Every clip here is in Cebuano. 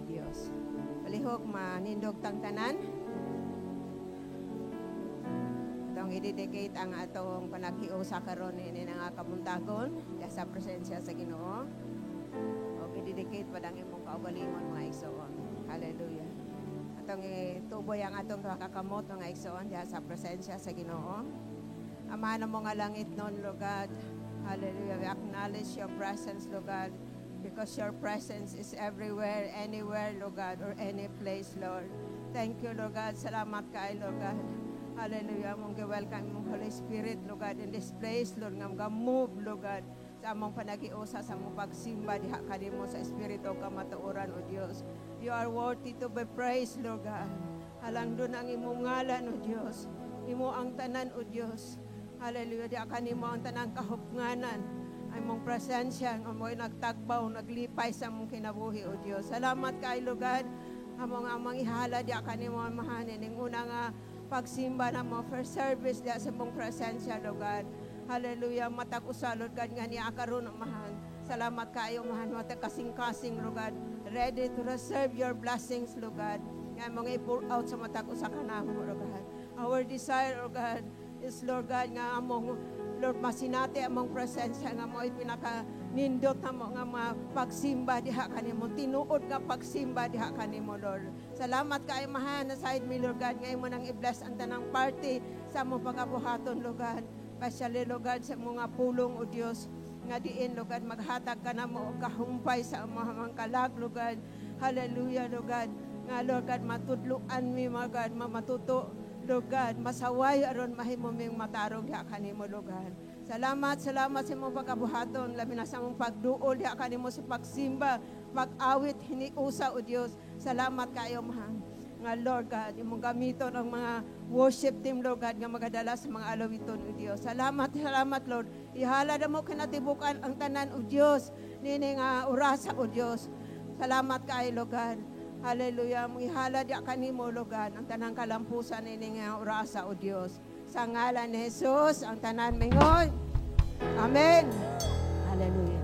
Dios. Palihog manindog tang tanan. Atong i-dedicate ang atong panaghiusa karon ini nga kabuntagon sa presensya sa Ginoo. O i-dedicate pa ang imong kaugalingon, mga igsoon. Hallelujah. Atong ituboy ang atong kakamot, mga igsoon, diha sa presensya sa Ginoo. Ama ng mga langit nun, Lord God. Hallelujah. We acknowledge your presence, Lord God, because your presence is everywhere, anywhere, Lord God, or any place, Lord. Thank you, Lord God. Salamat kay, Lord God. Hallelujah. Among welcome imong Holy Spirit, Lord God, in this place, Lord, nga move, Lord God, sa among panaghiusa, sa among pagsimba, diha kanimo sa Espiritu kamatuoran, O Dios. You are worthy to be praised, Lord God. Halangdon ang imong ngalan, O Dios. Imo ang tanan, O Dios. Hallelujah. Diha kanimo ang tanang kahupnganan. Ang imong presensya, ang mo'y nagtagbaw, naglipay sa among kinabuhi, O Dios. Salamat kay, Lord God. Among amang ihala diha kanimo, Amahan, ning una nga pagsimba na mo, first service diha sa imong presensya, Lord God. Hallelujah. Matag usa, Lord God, nga niya karon, Amahan. Salamat kaayo, Amahan, matag kasing-kasing, Lord God. Ready to receive your blessings, Lord God. Nga mga i-pour out sa matag usa kanamo, Lord God. Our desire, Lord God, is, Lord God, nga among Lord, masinati among presensya nga mo pinaka nindot na mo nga mapagsimba diha kanimo, tinuod nga pagsimba diha kanimo, Lord. Salamat kay, Amahan, na side mi, Lord God, nga imo nang i-bless ang tanang party sa among pagabuhaton, Lord God. Especially, Lord God, sa mga pulong, O Dios, nga diin, Lord God, maghatag ka na mo og kahumpay sa among mga kalag, Lord God. Hallelujah, Lord God. Nga, Lord God, matudloan mi, mga God, mamatuto, Lord God, masaway aron mahimo ming matarong diha kanimo, Lord God. Salamat, salamat sa imong pagkabuhaton, labi na sa imong pagduol diha kanimo sa pagsimba, pag-awit hiniusa, O Dios. Salamat kaayo, Amahan. Nga, Lord God, imong gamiton ang mga worship team, Lord God, nga magadala sa mga alawiton, O Dios. Salamat, salamat, Lord. Ihala na mo kinatibukan ang tanan, O Dios, nini nga orasa, O Dios. Salamat kaayo, Lord God. Hallelujah. Mong ihala diya kanimo, Lord God, ang tanang kalampusan ini nga orasa, O Dios. Sa ngalan ni Jesus, ang tanan mingon. Amen. Hallelujah.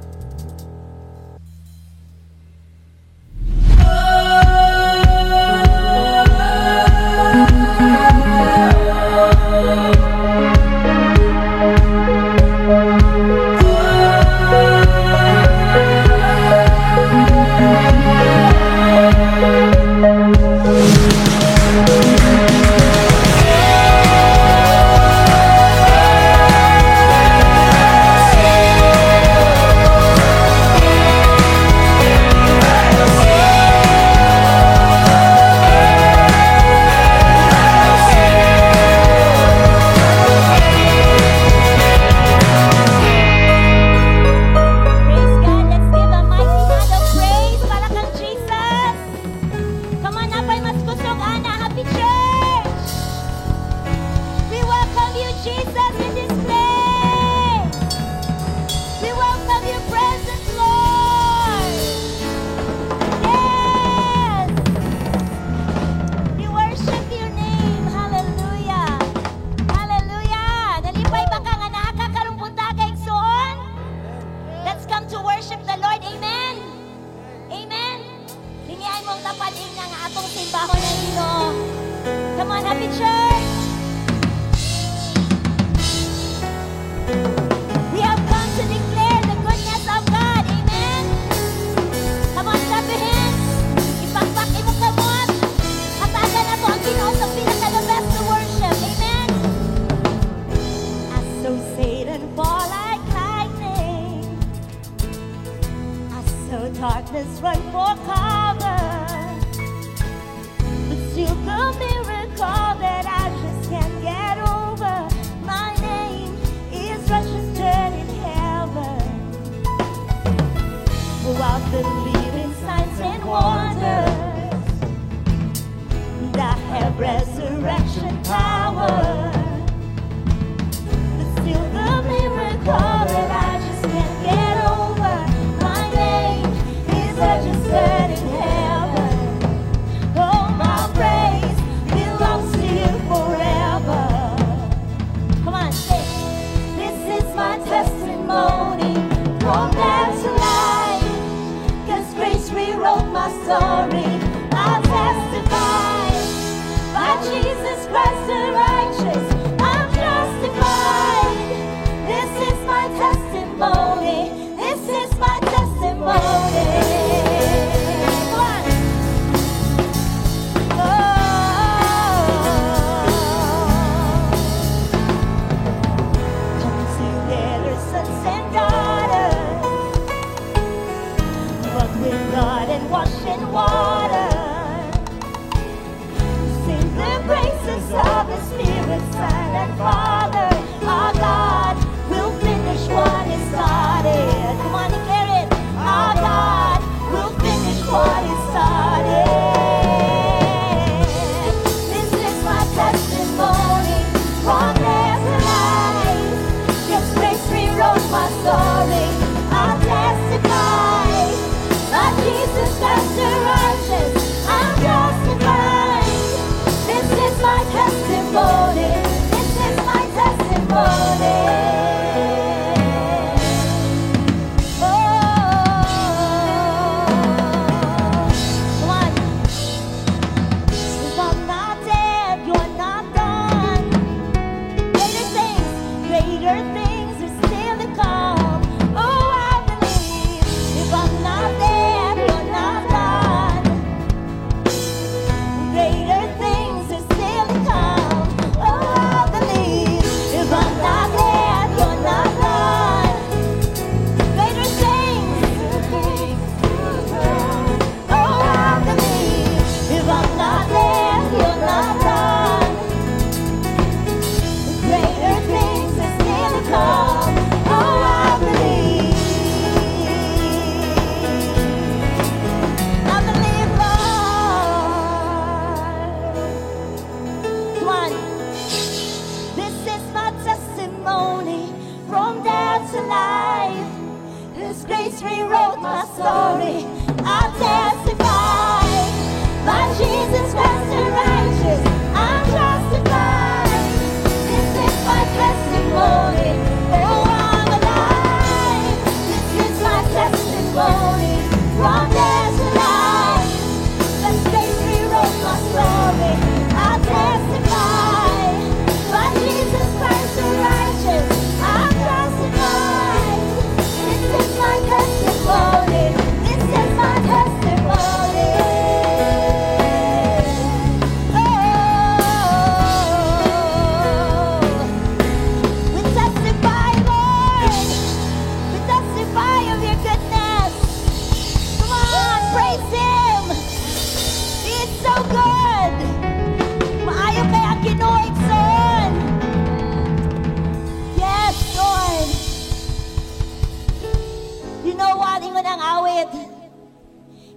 Praise God. Let's give a mighty hand of praise para kang Jesus. Come on, apay mas kusog, ana. Happy Church. We welcome you, Jesus, in this place. We welcome your presence, Lord. Yes. We worship your name. Hallelujah. Hallelujah. Nalipay ba ka nga naa ka karong buntaga, igsoon? Let's come to worship the Lord. Amen. Amen. Lingian mong tapad nga nga atong simbahon ng Ginoo. Come on, Happy Church. We have come to declare the goodness of God. Amen. Come on, clap your hands. Ipakpak imong kamot. Hatagan nato ang Ginoo sa pinaka the best to worship. Amen. I saw Satan fall like lightning. I saw darkness run for cover. But still the miracle that I just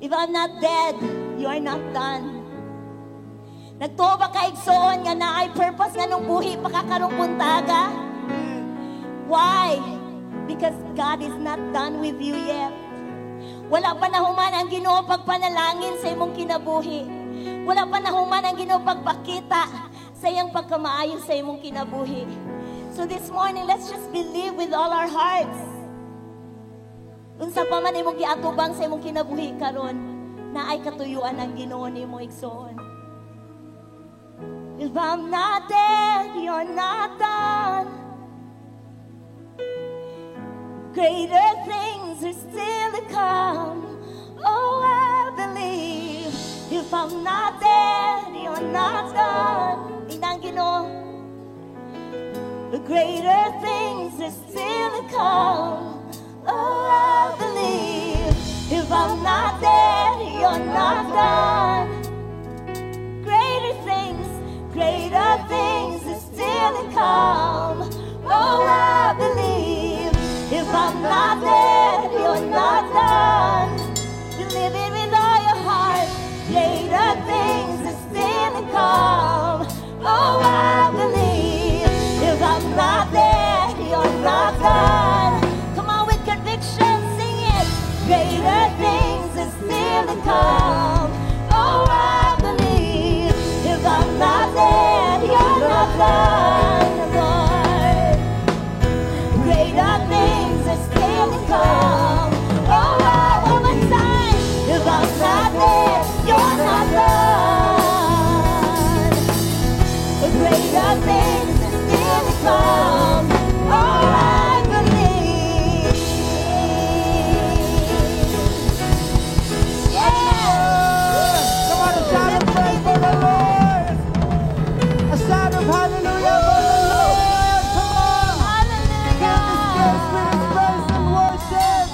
If I'm not dead, you are not done. Nagtuo ba ka, igsoon, nga naay purpose nganong buhi pa ka karong buntaga? Why? Because God is not done with you yet. Wala pa nahuman ang Ginoo pagpanalangin sa imong kinabuhi. Wala pa nahuman ang Ginoo pagpakita sa iyang pagkamaayo sa imong kinabuhi. So this morning, let's just believe with all our hearts. Unsa pa man imong giatubang sa imong kinabuhi karon, naay katuyuan ang Ginoo nimo, igsoon. If I'm not dead, you're not done. Greater things are still to come. Oh, I believe. If I'm not dead, you're not done. Tingnan Ginoo. The greater things are still to come. Oh, I believe. If I'm not dead, you're not done. Greater things are still to come. Oh, I believe. If I'm not dead, you're not done. Believe it with all your heart. Greater things are still to come. Oh, I believe. If I'm not dead, you're not done. Come on, with conviction, sing it. Greater things are still to come. Oh, I believe. If I'm not dead, you're not done, Lord. Greater things are still to come. Oh, I, one more time. If I'm not dead, you're not done. Greater things are still to come. Oh, I believe. Yeah. Come on, a shout of praise for the Lord. A shout of hallelujah for the Lord. Come on. Fill this place with His praise and worship.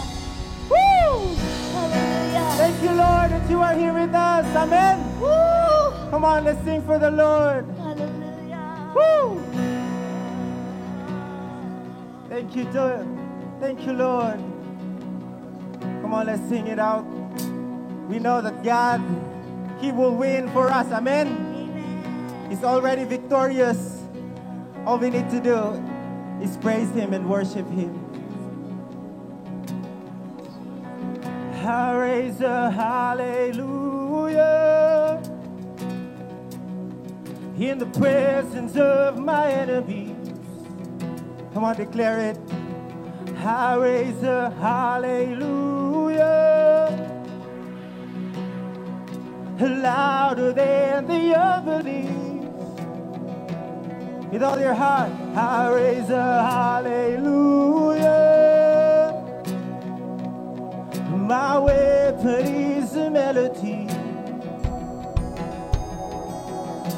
Woo! Hallelujah. Thank you, Lord, that you are here with us. Amen. Woo! Come on, let's sing for the Lord. Hallelujah. Woo! Thank you, Lord. Thank you, Lord. Come on, let's sing it out. We know that God, He will win for us. Amen. Amen. He's already victorious. All we need to do is praise Him and worship Him. I raise a hallelujah in the presence of my enemies. Come on, declare it. I raise a hallelujah louder than the unbelief. With all your heart, I raise a hallelujah. My weapon is a melody.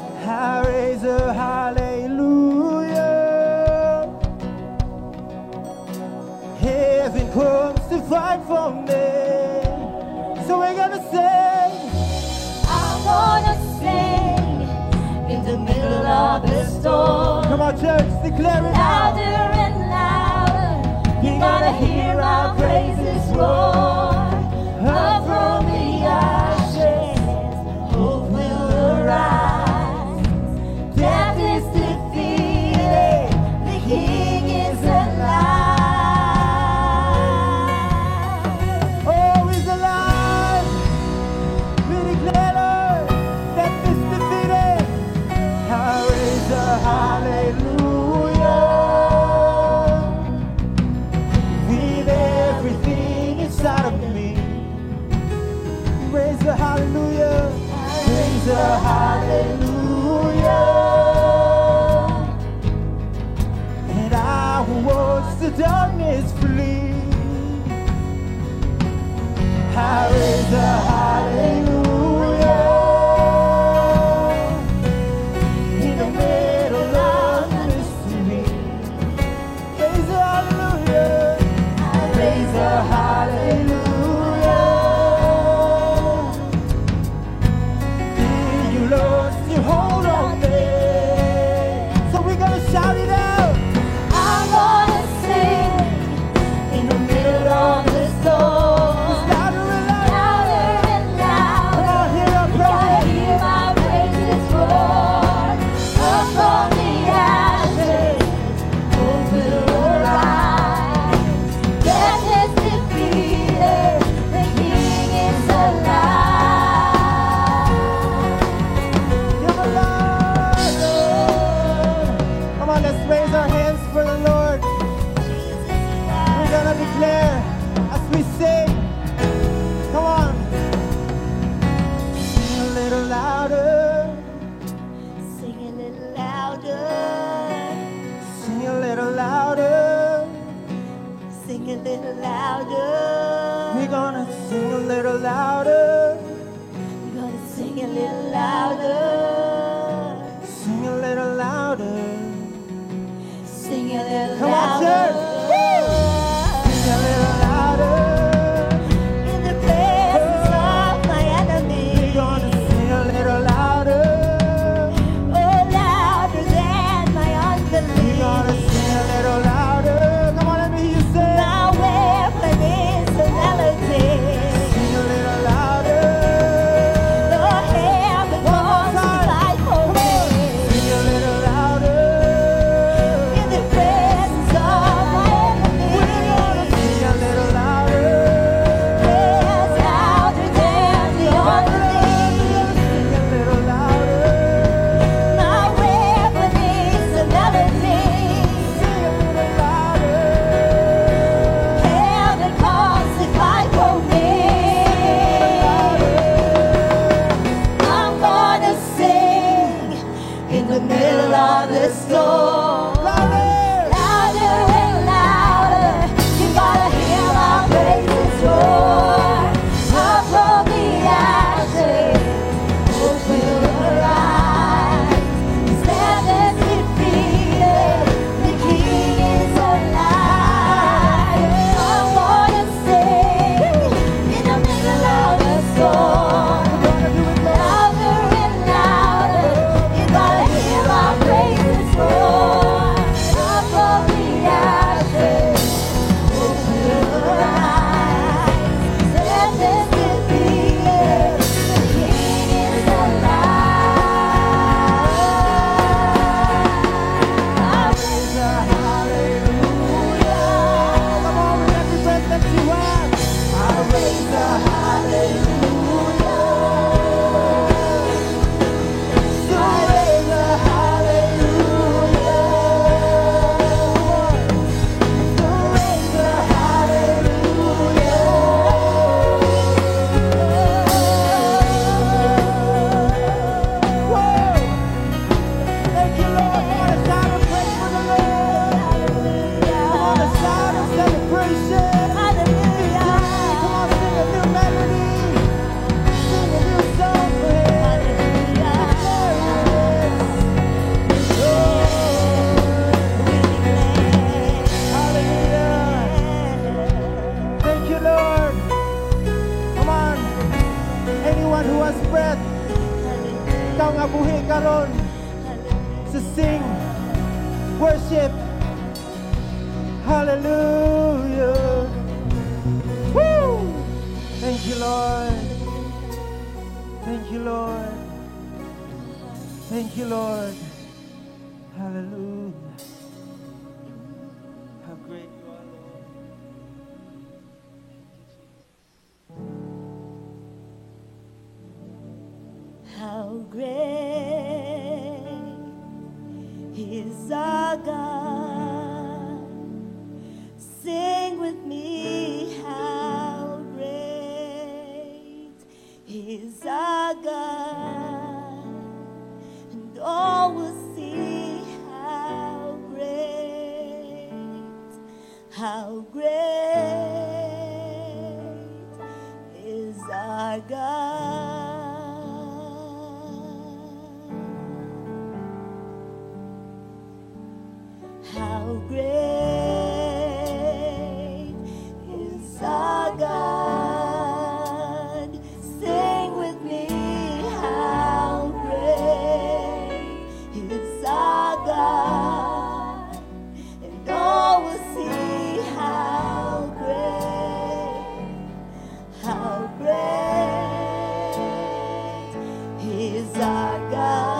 I raise a hallelujah. Heaven comes to fight for me. So we're gonna sing. I'm gonna sing in the middle of the storm. Come on, church, declare it out. Louder and louder, you gotta hear my praises roar. Up from the ashes, hope will arise. Death is defeated, the King is alive. Oh, he's alive. We declare, Lord, death is defeated. I raise a hallelujah with everything inside of me. Raise a hallelujah. Raise a hallelujah. And I will watch the darkness flee. I raise a hallelujah in the middle of the mystery. Raise a hallelujah. I raise a hallelujah. You lost your hold on me. So we're gonna shout it out. I'm gonna sing in the middle of the storm. Louder and louder. Louder Little louder. Sing a little louder. Sing a little louder. Sing a little louder. We're gonna sing a little louder. We're gonna sing a little louder. Sing a little louder. Sing a little Come on, louder. Church. Woo! Sing a little louder. In the presence of my enemy. We're gonna sing a little louder. Oh, louder than my unbelief. We're gonna sing a little louder. Come on, let me hear you say. My weapon is a melody. Sing a little louder. The heaven One more wants to time. fight for Come on. me. Sing a little louder. In the presence of my enemy. We're gonna sing a little louder. Yes, louder than the unbelief. Sing a little louder. My weapon is a melody. Sing a little louder. Heaven comes to fight for me. I'm gonna sing in the middle of the storm. Louder. Louder and louder, you gotta hear my praises roar. Up from the ashes, hope will arise. Death is defeated, the King is alive. I'm gonna sing in the middle of the storm. Gonna do it, Lord. Louder and louder, you gotta hear my praises roar. Up from the ashes, hope will arise. Death is defeated, the King is alive. I Raise a hallelujah. Come on, with every breath that you have. I raise a hallelujah. So raise a hallelujah. So raise a hallelujah. Whoa! Thank you, Lord. Come on, a shout of praise for the Lord. Come on, a shout of celebration. Hallelujah. Come on, sing a new melody. Sing a new song for Him. Declare it. Oh, hallelujah. Thank you, Lord. Come on. Anyone who has breath, ikaw nga buhi karon, to sing, worship. Hallelujah. Woo! Thank you, Lord. Thank you, Lord. Thank you, Lord. Hallelujah. How great you are, Lord. Thank you, Jesus. How great is our God. Sing with me, how great is our God. And all will see how great is our God. How great is our God. Sing with me, how great is our God. And all will see how great is our God.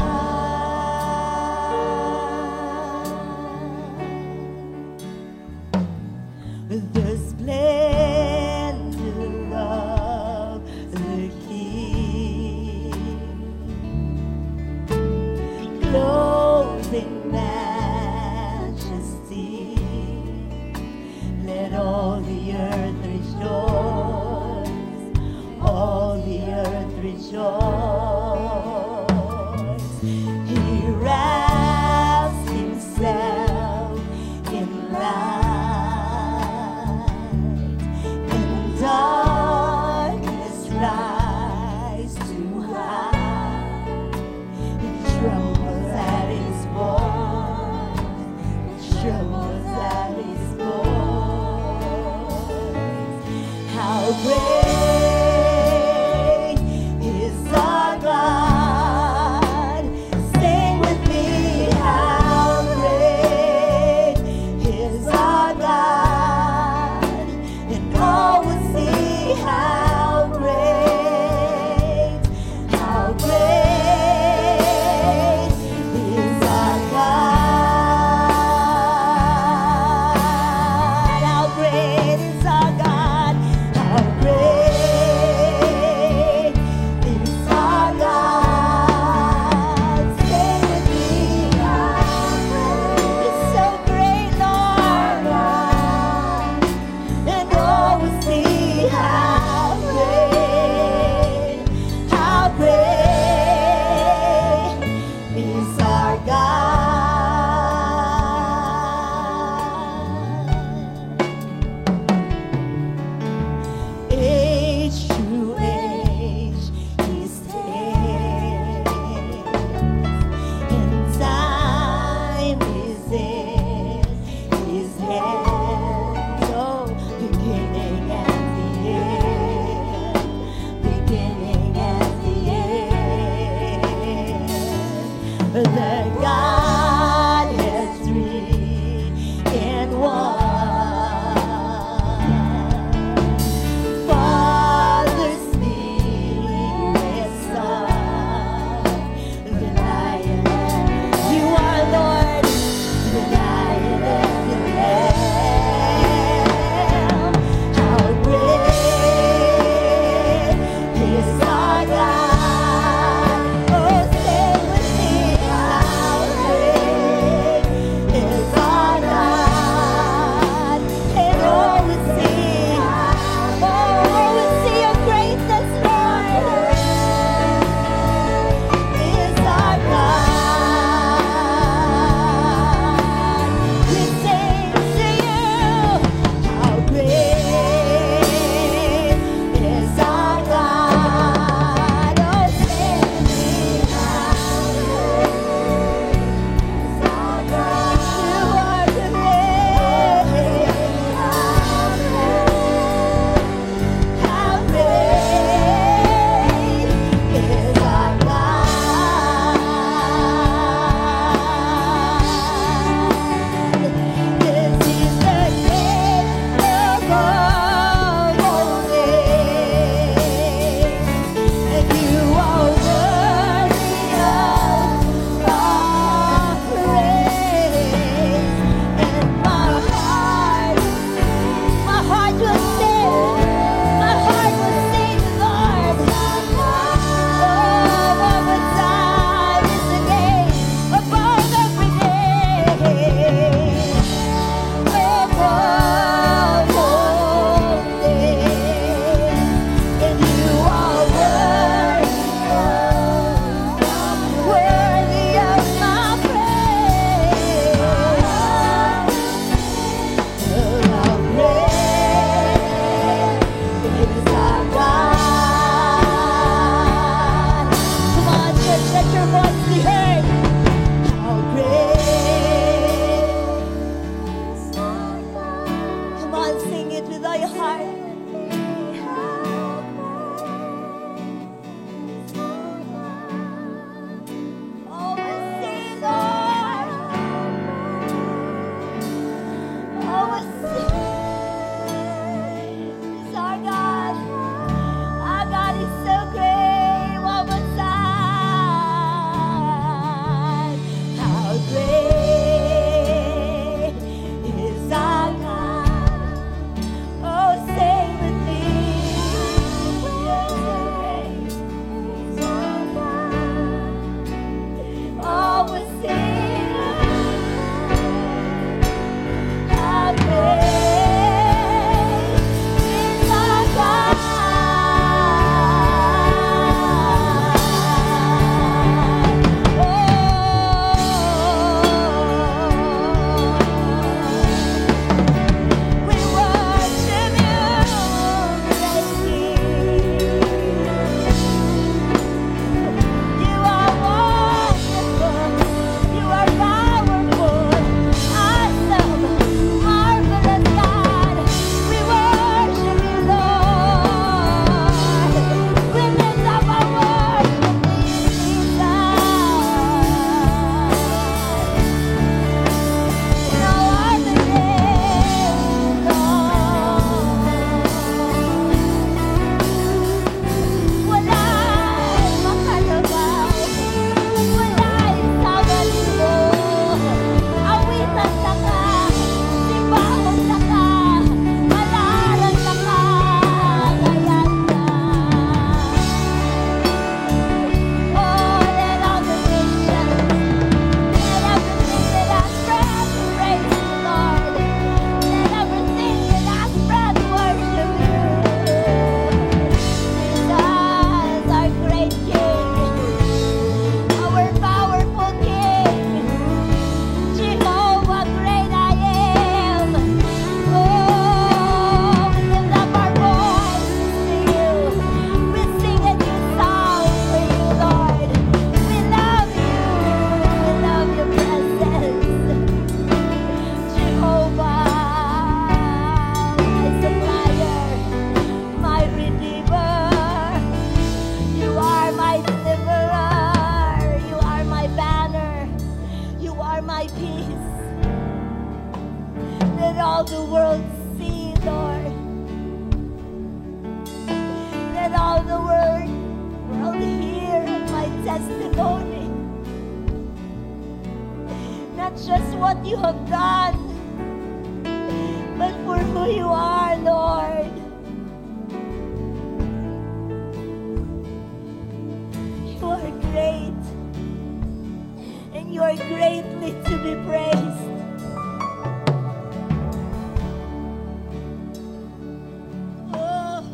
The splendor of the King, clothed in majesty. Let all the earth rejoice, all the earth rejoice. The Godhead three in one. Father, Spirit, Son, the Lion. You are Lord, the Lion and the Lamb. How great is our God? Oh, sing with me, how Testimony. Not just what you have done, but for who you are, Lord. You are great, and you are greatly to be praised. Oh.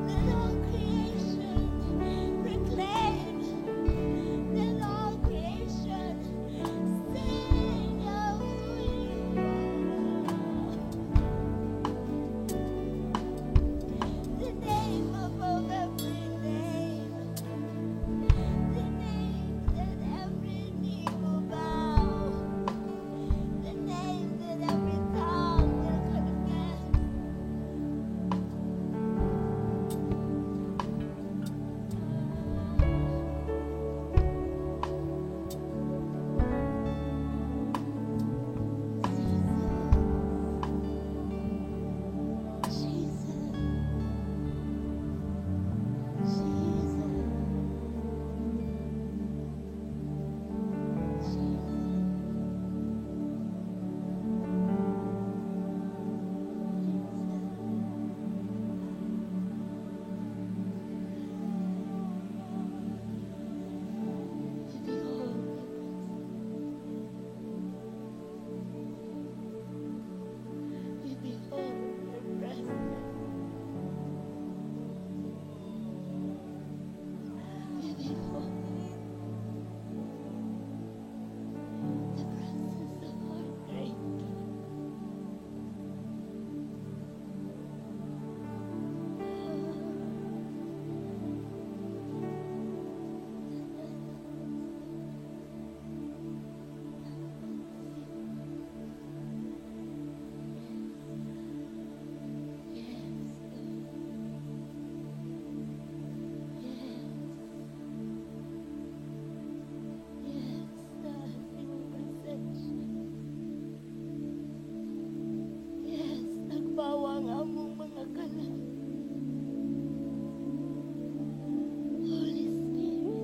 Let all creation proclaim. Let all creation sing of who you are. The name above every name. The name that every knee will bow. The name that every tongue will confess. Jesus. Jesus. Jesus. We behold your presence. We behold your presence. We behold the presence of our great King. Yes, Lord. Yes. Yes, taas imong presensya. Yes, tagbawa ang among mga kalag. Holy Spirit,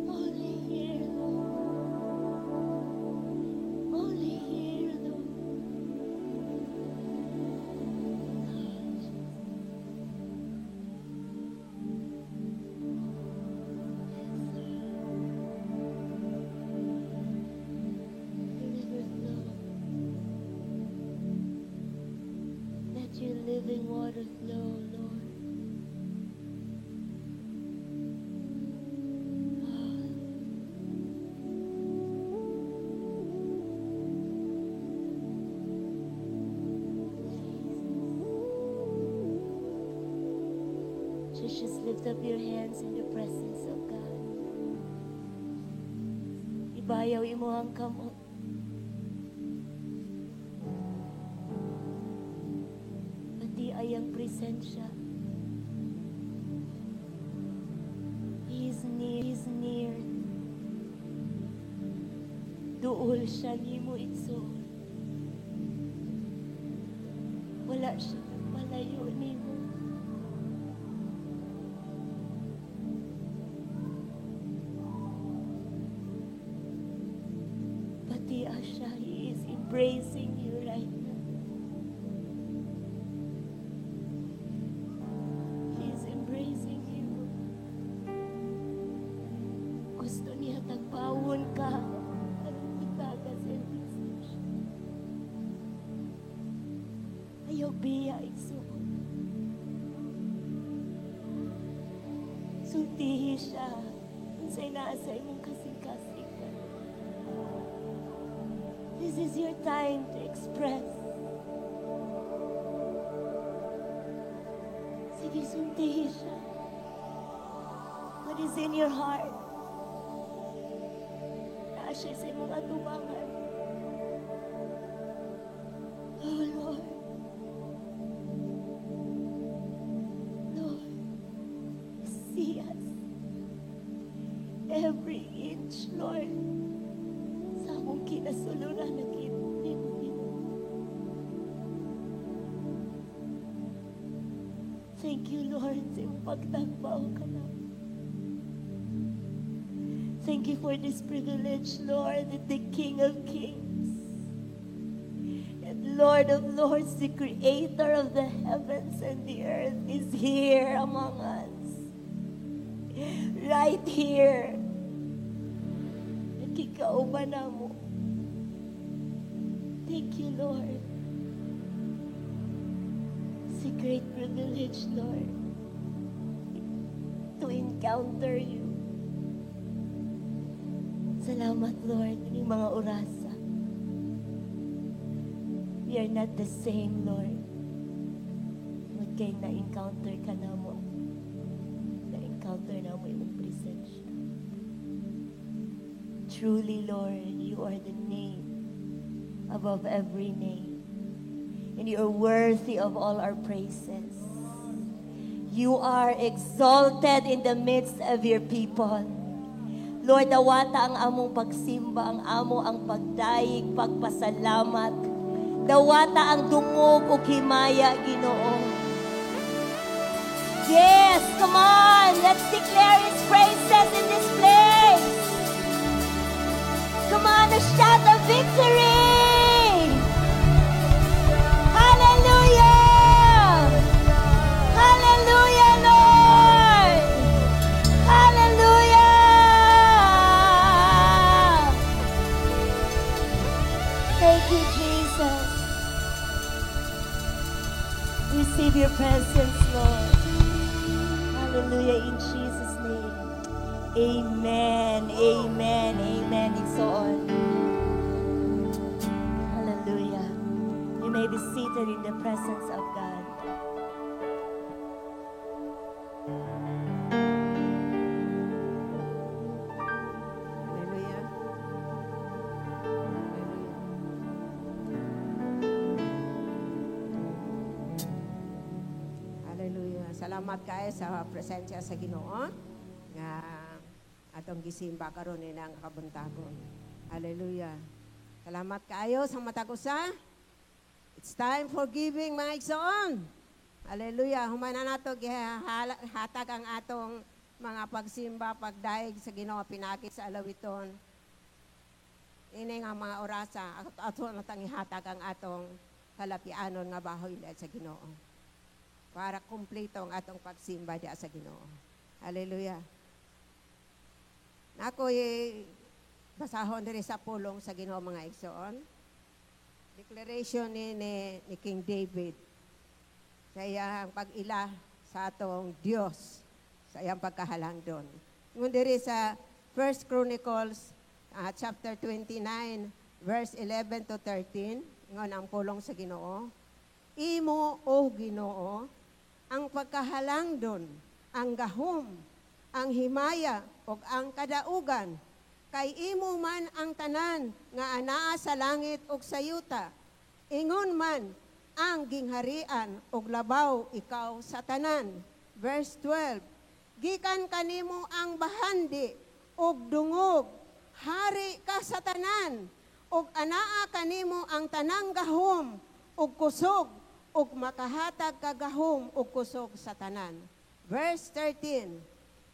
only here, Lord. Only here, Lord. Oh, Jesus. Yes, Lord. The river flow. Let your living water flow, Lord. Ah. Jesus. Just lift up your hands in the presence of God. Ibayaw imo ang kamot. Patia ang presensya. He is near. He is near. Duol siya nimo, igsoon. Wala siya nagpalayo nimo. Patia siya, he is embracing you right now. He is embracing you. Gusto niya tagpawon ka. Aron itaga sa iyang presensya. Ayaw biya, igsoon. Sultihi siya. Unsay naa sa imong kasing-kasing. This is your time to express. Sige, sultihi siya. God is in your heart. Naa siya sa imong atubangan. Oh Lord. Lord, see us. Every inch, Lord. Sa among kinasuluran, nakita nimo, Ginoo. Thank you, Lord, sa imong pagtagbaw kanamo. Thank you for this privilege, Lord, that the King of Kings and Lord of Lords, the Creator of the heavens and the earth, is here among us. Right here. Nakikauban namo. Thank you, Lord. It's a great privilege, Lord, to encounter you. Salamat, Lord, ining mga orasa. We are not the same, Lord. Tungod kay na-encounter ka namo. Na-encounter namo imong presensya. Truly, Lord, you are the name above every name. And you are worthy of all our praises. You are exalted in the midst of your people. Lord, dawata ang among pagsimba, ang amo ang pagdayeg, pagpasalamat. Dawata ang dungog ug himaya, Ginoo. Yes, come on! Let's declare His praises in this place. Come on, a shout of victory! Hallelujah! Hallelujah, Lord! Hallelujah! Thank you, Jesus. Receive your presence, Lord. Hallelujah, in Jesus' name. Amen, amen, amen, and so on. Hallelujah. You may be seated in the presence of God. Hallelujah. Hallelujah. Hallelujah. Salamat kaayo sa presensya sa Ginoo nga atong gisimba karon ni ang kabuntagon. Hallelujah. Salamat kaayo sa matag usa. It's time for giving, mga igsoon. Hallelujah. Human na nato gihatag ang atong mga pagsimba, pagdayeg sa Ginoo pinagi sa alawiton. Ini nga mga orasa ato na tang ihatag ang atong kalapianon nga bahoy sa Ginoo. Para kumpleto ang atong pagsimba diya sa Ginoo. Hallelujah. Nako basahon diri sa pulong sa Ginoo, mga igsoon. Declaration ni King David sa iyang pag-ila sa atong Dios, sa iyang pagkahalangdon. Ngun diri sa 1 Chronicles chapter 29 verse 11 to 13, ingon ang pulong sa Ginoo. Imo, O Ginoo, ang pagkahalangdon, ang gahom, ang himaya ug ang kadaugan, kay imo man ang tanan nga anaa sa langit ug sa yuta. Ingon man ang gingharian ug labaw ikaw sa tanan. Verse 12, gikan kanimo ang bahandi ug dungog, hari ka sa tanan, ug anaa kanimo ang tanang gahom ug kusog, ug makahatag ka gahom ug kusog sa tanan. Verse 13,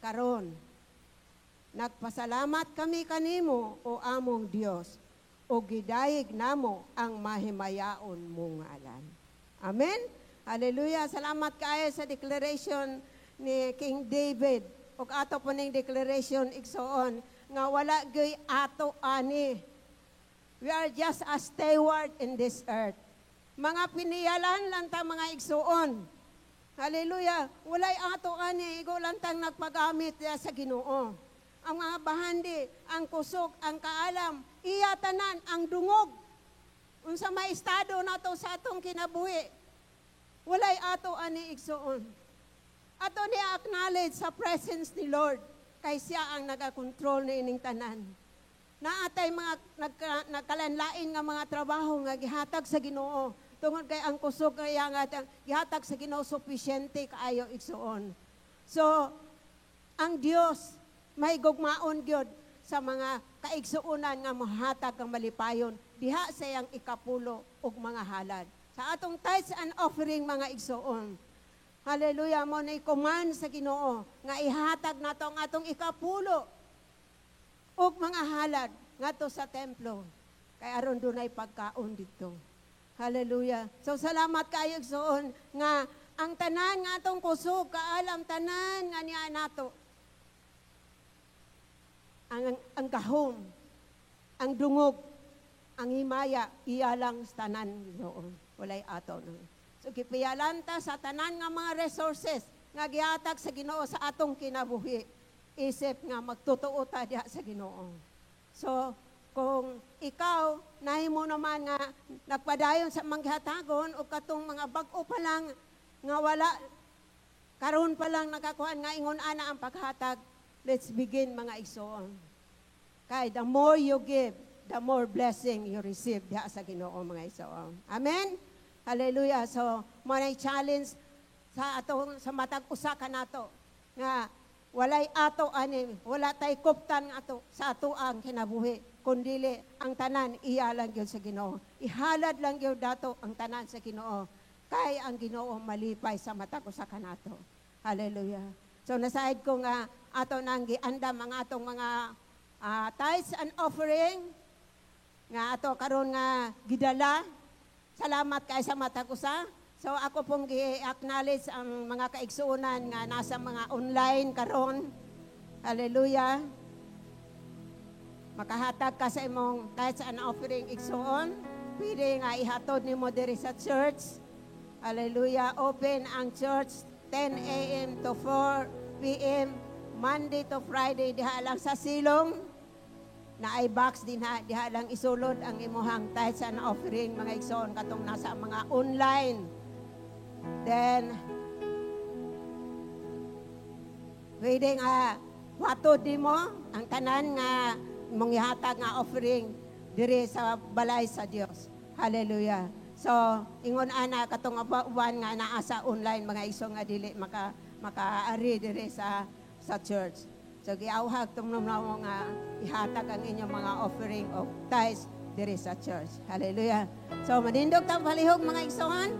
karon nagpasalamat kami kanimo, o among Dios, ug gidayeg namo ang mahimayaon mong ngalan. Amen? Hallelujah. Salamat kaayo sa declaration ni King David. Ug ato po ning declaration, igsoon, nga wala gyud ato ani. We are just a steward in this earth. Mga piniyalan lang ta, mga igsoon. Hallelujah. Walay ato ani, igo lang tang nagpagamit sa Ginoo. Ang mga bahandi, ang kusog, ang kaalam, iya tanan, ang dungog. Unsa may estado nato sa atong kinabuhi, walay ato ani, igsoon. Ato ni acknowledge sa presence ni Lord. Kay siya ang nagakontrol ni ining tanan. Naatay mga nagkalanlain nga mga trabaho nga gihatag sa Ginoo. Tungod kay ang kusog kaya nga gihatag sa Ginoo sufisyente kaayo, igsuon. So, ang Dios may gugmaon gyud sa mga kaigsuonan nga mohatag ang malipayon diha sa iyang ikapulo ug mga halad. Sa atong tithes and offering, mga igsuon. Hallelujah, mo na command sa Ginoo nga ihatag nato ang atong ikapulo ug mga halad ngadto sa templo kay aron dunay pagkaon didto. Hallelujah. So salamat kayo, igsuon, nga ang tanan nga atong kusog, kaalam, tanan nga niya nato ang gahom, ang dungog, ang himaya, iya lang sa tanan, igsuon. Walay ato no. So gipiyalan ta sa tanan nga mga resources nga gihatag sa Ginoo sa atong kinabuhi. Isip nga magtotoo ta diha sa Ginoo. So kung ikaw nahimo naman nga nagpadayon sa manghatagon o katong mga bag-o pa lang nga wala karon pa lang nakakuan nga ingon ana ang paghatag, let's begin, mga igsoon. Kay the more you give, the more blessing you receive diha sa Ginoo, mga igsoon. Amen. Hallelujah. So mo na challenge sa atong sa matag usa ka nato nga walay ato ani, wala tay kuptan nga ato sa ato ang kinabuhi, kundili ang tanan iya lang gyud sa Ginoo. Ihalad lang gyud dato ang tanan sa Ginoo kay ang Ginoo malipay sa matag usa kanato. Hallelujah. So nasaid ko nga ato nang giandam ang atong mga tithes and offering nga ato karon nga gidala. Salamat kay sa matag usa. So ako pong gi-acknowledge ang mga kaigsuonan nga nasa mga online karon. Hallelujah. Makahatag ka sa imong tithes and offering, igsuon. Pwede nga ihatod nimo diri sa church. Hallelujah. Open ang church 10 a.m. to 4 p.m. Monday to Friday diha lang sa silong na ay box din ha, diha lang isulod ang imuhang tithes and offering, mga igsoon, katong nasa mga online. Then pwede nga watod nimo ang tanan nga imong ihatag nga offering diri sa balay sa Dios. Hallelujah. So, ingon ana katong uban nga naa sa online, mga igsoon, nga dili makaari diri sa church. So giawhag tumnom mo nga ihatag ang inyong mga offering of tithes diri sa church. Hallelujah. So manindog tang palihog, mga igsoon.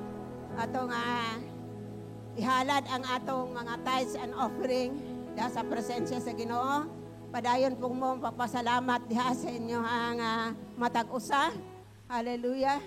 Atong ihalad ang atong mga tithes and offering diha sa presensya sa Ginoo. Padayon po mo pagpasalamat diha sa inyo ang matag usa. Hallelujah.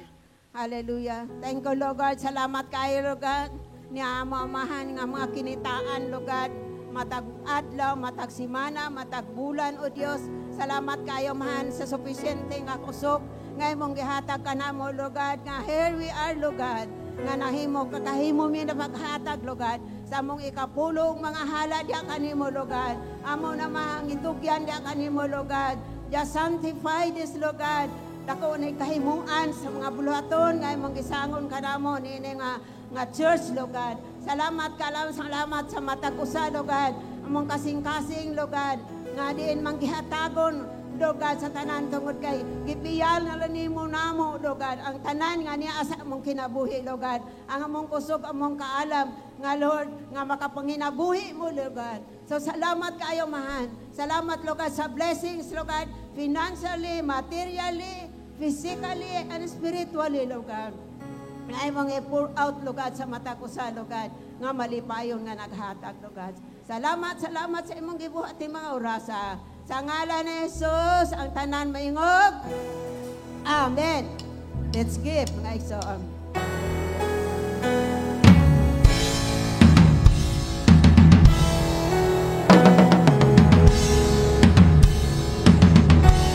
Hallelujah. Thank you, Lord God. Salamat kayo, Lord God. Niya amahan nga mga kinitaan, Lord God. Matag adlaw, matag simana, matag bulan, O Dios. Salamat kayo, mahan, sa sufisyente nga kusog nga imong gihatag kanamo, Lord God. Nga here we are, Lord God. Nga nahimo, kakahimo mi na maghatag, Lord God, sa among ikapulong mga halad diha kanimo, Lord God. Amo na mga itugyan diha kanimo, Lord God. Just sanctify this, Lord God. Dako ni kahimuan sa mga buluhaton nga imong gisangon kanamo niini nga church, Lord God. Salamat ka lang, salamat sa matag usa, Lord God. Among kasing-kasing, Lord God, nga diin mang gihatagon, Lord God, sa tanan tungod kay gipiyal na lang nimo namo, Lord God, ang tanan nga niya sa among kinabuhi, Lord God. Ang among kusog, among kaalam nga, Lord, nga makapanginabuhi mo, Lord God. So salamat kayo, mahan. Salamat, Lord God, sa blessings, Lord God, financially, materially, physically, and spiritually, Lord God. Nga imong i-pour out, Lord God, sa matag usa, Lord God, nga malipayon nga naghatag, Lord God. Salamat, salamat sa imong gibuhat ni mga orasa. Sa ngalan ni Jesus, ang tanan maingog. Amen. Let's give, mga igsoon.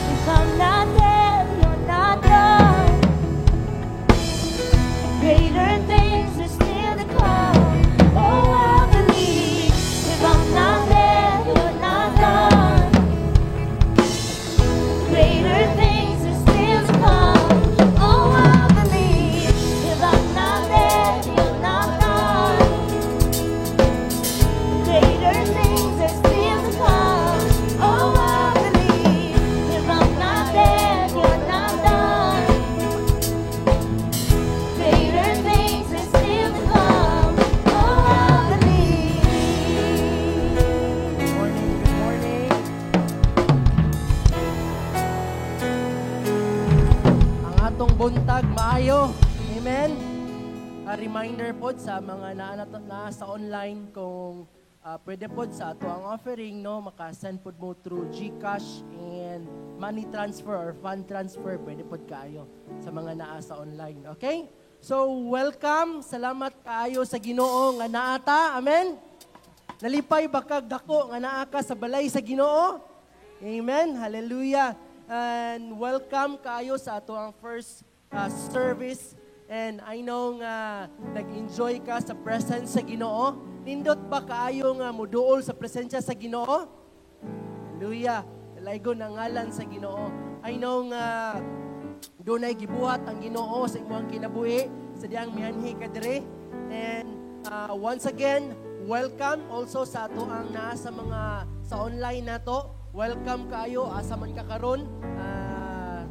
If I'm not there, you're not done. Greater things are still to come. Oh, I believe. If I'm not there, you're not done. Greater things are still to come. Oh, I believe. If I'm not there, you're Buntag maayo. Amen. A reminder pod sa mga naa na sa online kung pwede pod sa ato ang offering, no, maka-send pod mo through GCash and money transfer or fund transfer, pwede pod kaayo sa mga naa sa online. Okay? So welcome, salamat kaayo sa Ginoo nga naa ta. Amen. Nalipay ba kag dako nga naa ka sa balay sa Ginoo? Amen. Hallelujah. And welcome kaayo sa ato ang first service. And I know nga nag-enjoy ka sa presence sa Ginoo. Nindot ba kaayo nga muduol sa presensya sa Ginoo? Hallelujah. Dalaygon ang ngalan sa Ginoo. I know nga dunay gibuhat ang Ginoo sa imong kinabuhi sa diyang mianhi ka diri. And once again, welcome also sa ato ang naa sa mga sa online nato. Welcome kaayo asa man ka karon.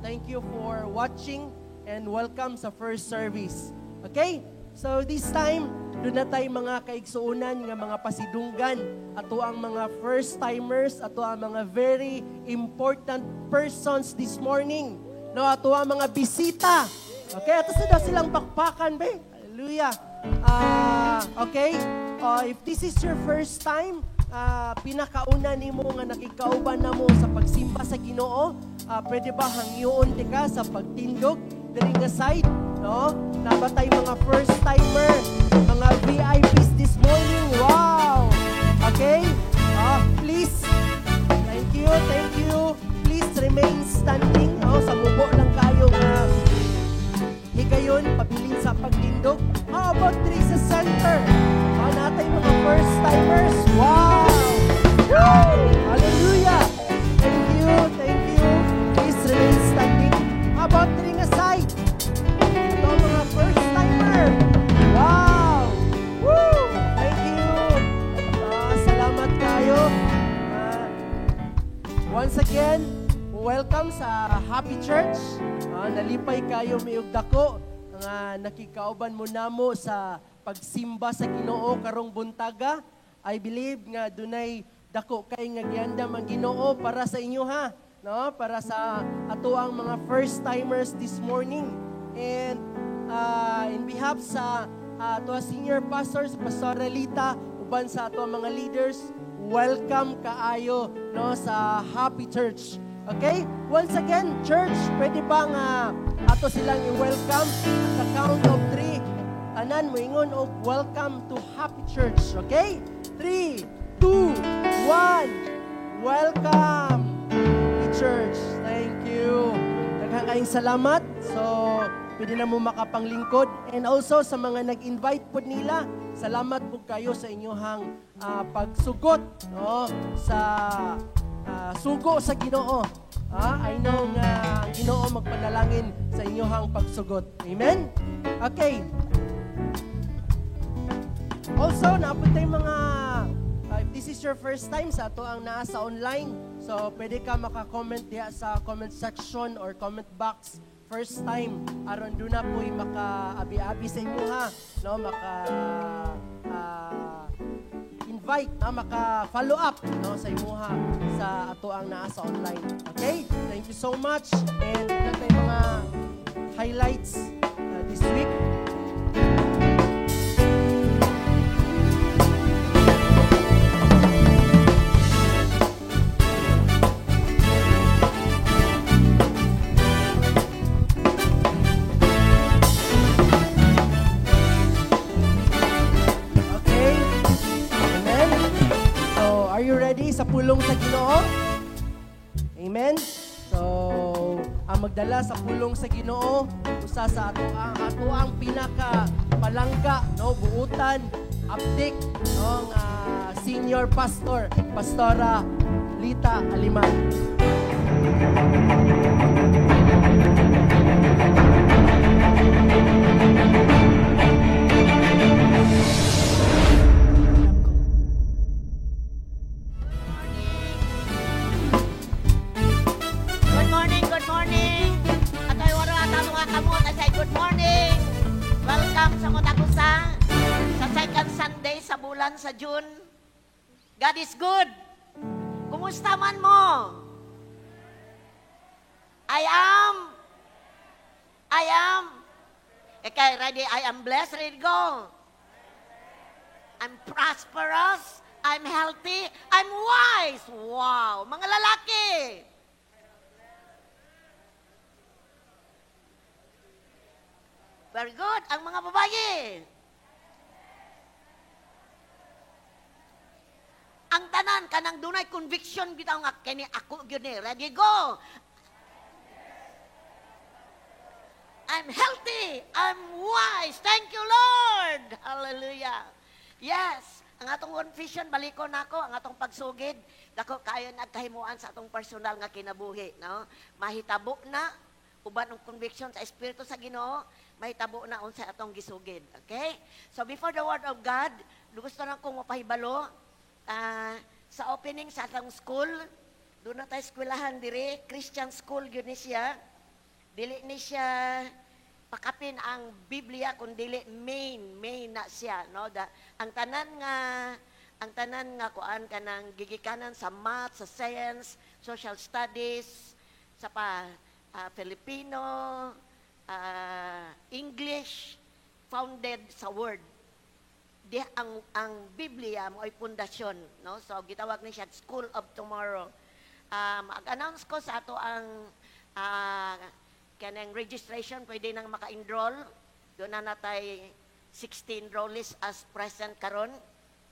Thank you for watching and welcome sa first service. Okay? So this time, doon na tayo mga kaigsuonan nga mga pasidunggan, ato ang mga first timers, ato ang mga very important persons this morning. No, ato ang mga bisita. Okay, ato sa daw silang pakpakan be. Hallelujah. Okay? If this is your first time, pinakauna nimo nga nakikauban na mo sa pagsimba sa Ginoo, pwede ba hangyoon ti ka sa pagtindog diri nga side, no? Nabatay mga first timer, mga VIPs this morning. Wow. Okay? Please. Thank you, thank you. Please remain standing, no? Sa mubo lang kayo nga higayon pabilin sa pagtindog. How about diri sa center? Natay mga first timers. Wow! Woo! Hallelujah! Thank you, thank you. Please remain standing. How about diri nga side? Ito ang mga first timer. Wow! Woo! Thank you. Salamat kayo. Once again, welcome sa Happy Church. Nalipay kayo miug dako nga nakikauban mo namo sa pagsimba sa Ginoo karong buntaga. I believe nga dunay dako kay nga giandam ang Ginoo para sa inyo ha, no? Para sa ato ang mga first timers this morning. And in behalf sa ato senior pastors, Pastor Relita, uban sa ato ang mga leaders, welcome kaayo, no, sa Happy Church. Okay? Once again, church, pwede ba nga ato silang i-welcome at the count of 3? Tanan moingon og welcome to Happy Church. Okay? 3, 2, 1. Welcome Happy Church. Thank you. Daghang kayong salamat. So, pwede na mo makapanglingkod. And also sa mga nag-invite po nila, salamat po kayo sa inyong pagsugot, no, sa sugo sa Ginoo. I know nga ang Ginoo magpanalangin sa inyong pagsugot. Amen? Okay. Also, naapod tayong mga, if this is your first time sa ato ang naa sa online, so pwede ka maka-comment diha sa comment section or comment box first time aron doon na po'y maka-abi-abi sa imuha, no, maka invite, maka-follow up, no, sa imuha sa ato ang naa sa online. Okay? Thank you so much. And natay mga highlights this week. Sa pulong sa Ginoo. Amen. So, ang magdala sa pulong sa Ginoo usa sa ato ang pinaka palangga, no, buutan, aptik, no, nga senior pastor, Pastora Lita Aliman. Sa June. God is good. Kumusta man mo? I I am. Okay, ready? I am blessed. Ready, go. I'm prosperous. I'm healthy. I'm wise. Wow. Mga lalaki. Very good. Ang mga babae. Ang tanan, kanang dunay conviction bitaw nga kini ako gyud ni. Ready, go. I'm healthy. I'm wise. Thank you, Lord. Hallelujah. Yes. Ang atong confession, balikon nako, ang atong pagsugid, dako kayo nagkahimuan sa atong personal nga kinabuhi, no? Mahitabo na uban ang conviction sa Espiritu sa Ginoo, mahitabo na unsa atong gisugid. Okay? So before the word of God, gusto lang kong mapahibalo sa opening sa atong school, doon na tayo eskwelahan dire, Christian school gyud ni siya. Dili ni siya pakapin ang Biblia kun dili main na siya, no? Ang tanan nga kuan kanang gigikanan sa math, sa science, social studies, sa pa Filipino, English, founded sa word. Di ang Biblia mo ay pundasyon, no? So gitawag ni siya School of Tomorrow. Mag-announce ko sa ato ang kanang registration, pwede nang maka-enroll. Doon na natay 16 enrollees as present karon,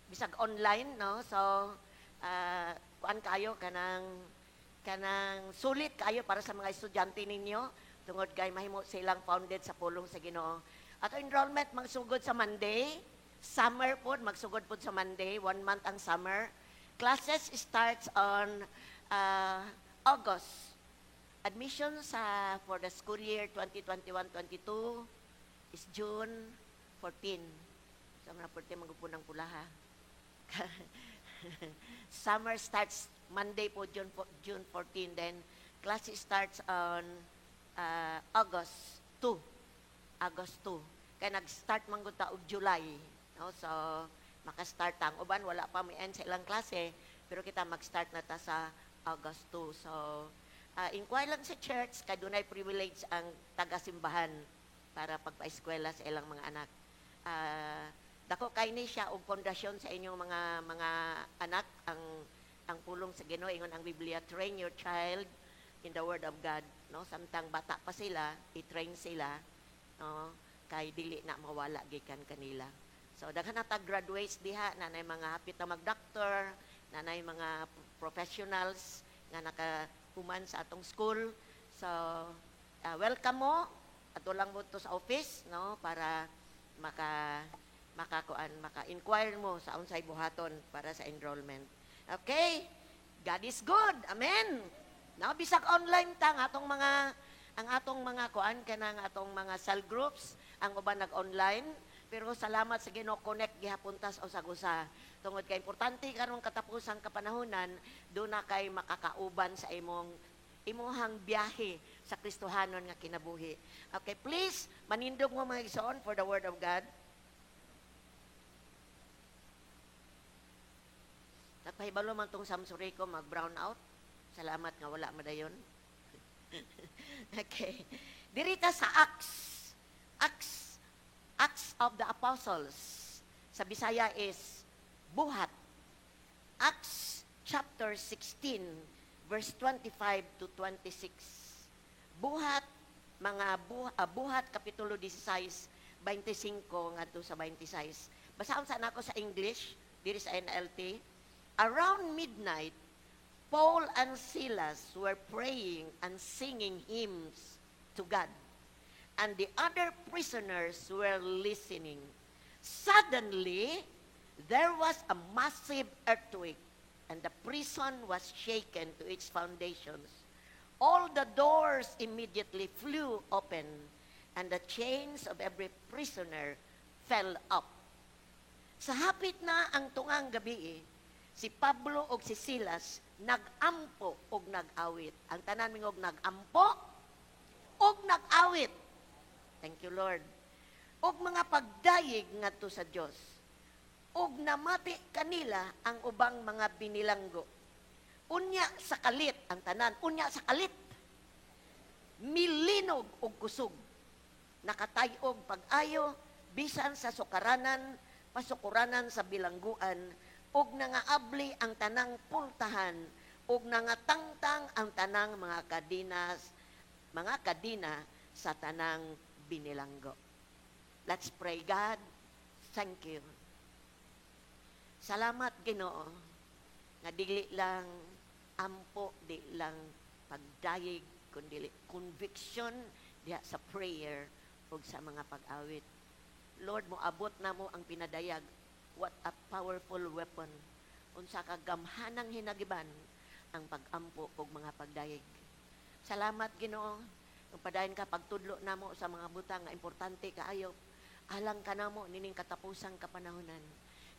bisag online, no? So kuan kayo kanang sulit kayo para sa mga estudyante ninyo tungod kay mahimo silang founded sa pulong sa Ginoo. Ato enrollment magsugod sa Monday, summer pod magsugod pod sa Monday, 1 month ang summer. Classes starts on August. Admission sa for the school year 2021-22 is June 14. So, mga 14 magupon ng pula, ha. Summer starts Monday po, June 14. Then, class starts on August 2. August 2. Kaya nag-start man gud ta og July. No? So, maka-start ang uban. Wala pa may end sa ilang klase. Pero kita mag-start na ta sa August 2. So, inquire lang sa church, kay dunay privilege ang taga-simbahan para pagpa-eskwela sa ilang mga anak. Dako kay ni siya og pundasyon sa inyong mga anak ang pulong sa Ginoo. Ingon ang Biblia, train your child in the word of God, no? Samtang bata pa sila, i-train sila, no, kay dili na mawala gikan kanila. So daghan na tag graduates diha, nanay mga hapit na mag-doctor, nanay mga professionals nga naka human sa atong school. So welcome mo, ato lang mo to sa office, no, para maka-inquire mo sa unsay buhaton para sa enrollment. Okay? God is good. Amen. Now bisag online ta ang atong mga kuan kanang atong mga cell groups, ang uban nag-online, pero salamat sa Ginoo, connect gihapon ta sa usag-usa. Tungod kay importante karong katapusang kapanahonan, do na kay makakauban sa imuhang biyahe sa Kristohanon nga kinabuhi. Okay, please manindog mo mga igsoon for the word of God. Nagpahibalo man tong Samsuri ko mag-brown out. Salamat nga wala madayon. Okay. Dirita sa Acts. Acts of the Apostles. Sa Bisaya is Buhat. Acts chapter 16, verse 25 to 26. Buhat, mga Buhat kapitulo 16, 25 ngadto sa 26. Basahon sa nako sa English, diri sa NLT. Around midnight, Paul and Silas were praying and singing hymns to God, and the other prisoners were listening. Suddenly, there was a massive earthquake, and the prison was shaken to its foundations. All the doors immediately flew open, and the chains of every prisoner fell up. Sa hapit na ang tungang gabi, si Pablo og si Silas nag-ampo og nag-awit. Ang tanan mingog nag-ampo og nag-awit. Thank you, Lord. Og mga pagdayeg ngadto sa Dios. Og namati kanila ang ubang mga binilanggo. Unya sa kalit ang tanan, unya sa kalit. Milinog og kusog. Nakatayog pag-ayo bisan sa sukaranan, pasukuranan sa bilangguan, ug nangaabli ang tanang pultahan, ug nangatangtang ang tanang mga kadina sa tanang binilanggo. Let's pray. God, thank you. Salamat, Ginoo, nga dili lang ampo, di lang pagdayeg, kundi conviction diha sa prayer ug sa mga pag-awit. Lord, moabot namo ang pinadayag. What a powerful weapon. Unsa ka gamhanang hinagiban ang pag-ampo ug mga pagdayeg. Salamat, Ginoo. Kung padayon ka pagtudlo namo sa mga butang nga importante kaayo alang kanamo nining katapusang kapanahonan.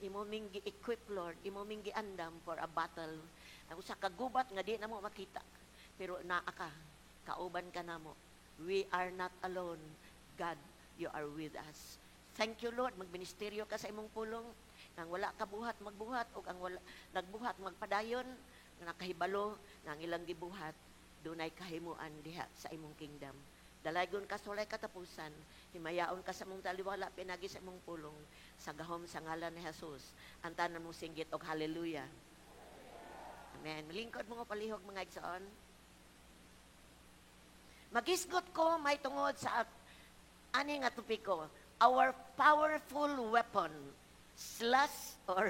Imo ming gi-equip, Lord, imo ming giandam for a battle. Ang usa ka gubat nga di namo makita, pero naa ka, kauban ka namo. We are not alone. God, you are with us. Thank you, Lord. Magministeryo ka sa imong pulong. Ang wala kabuhat, magbuhat. O ang wala, nagbuhat, magpadayon. Nga nakahibalo, nga ang ilang gibuhat, dunay kahimuan diha sa imong kingdom. Dalaygon ka sa walay katapusan, himayaon ka sa mong taliwala, pinagi sa imong pulong, sa gahom sa ngalan ni Jesus. Ang tanan mo singgit og hallelujah. Amen. Malingkod mo palihog, mga igsoon. Magisgot ko may tungod sa ani nga topiko, our powerful weapon slash or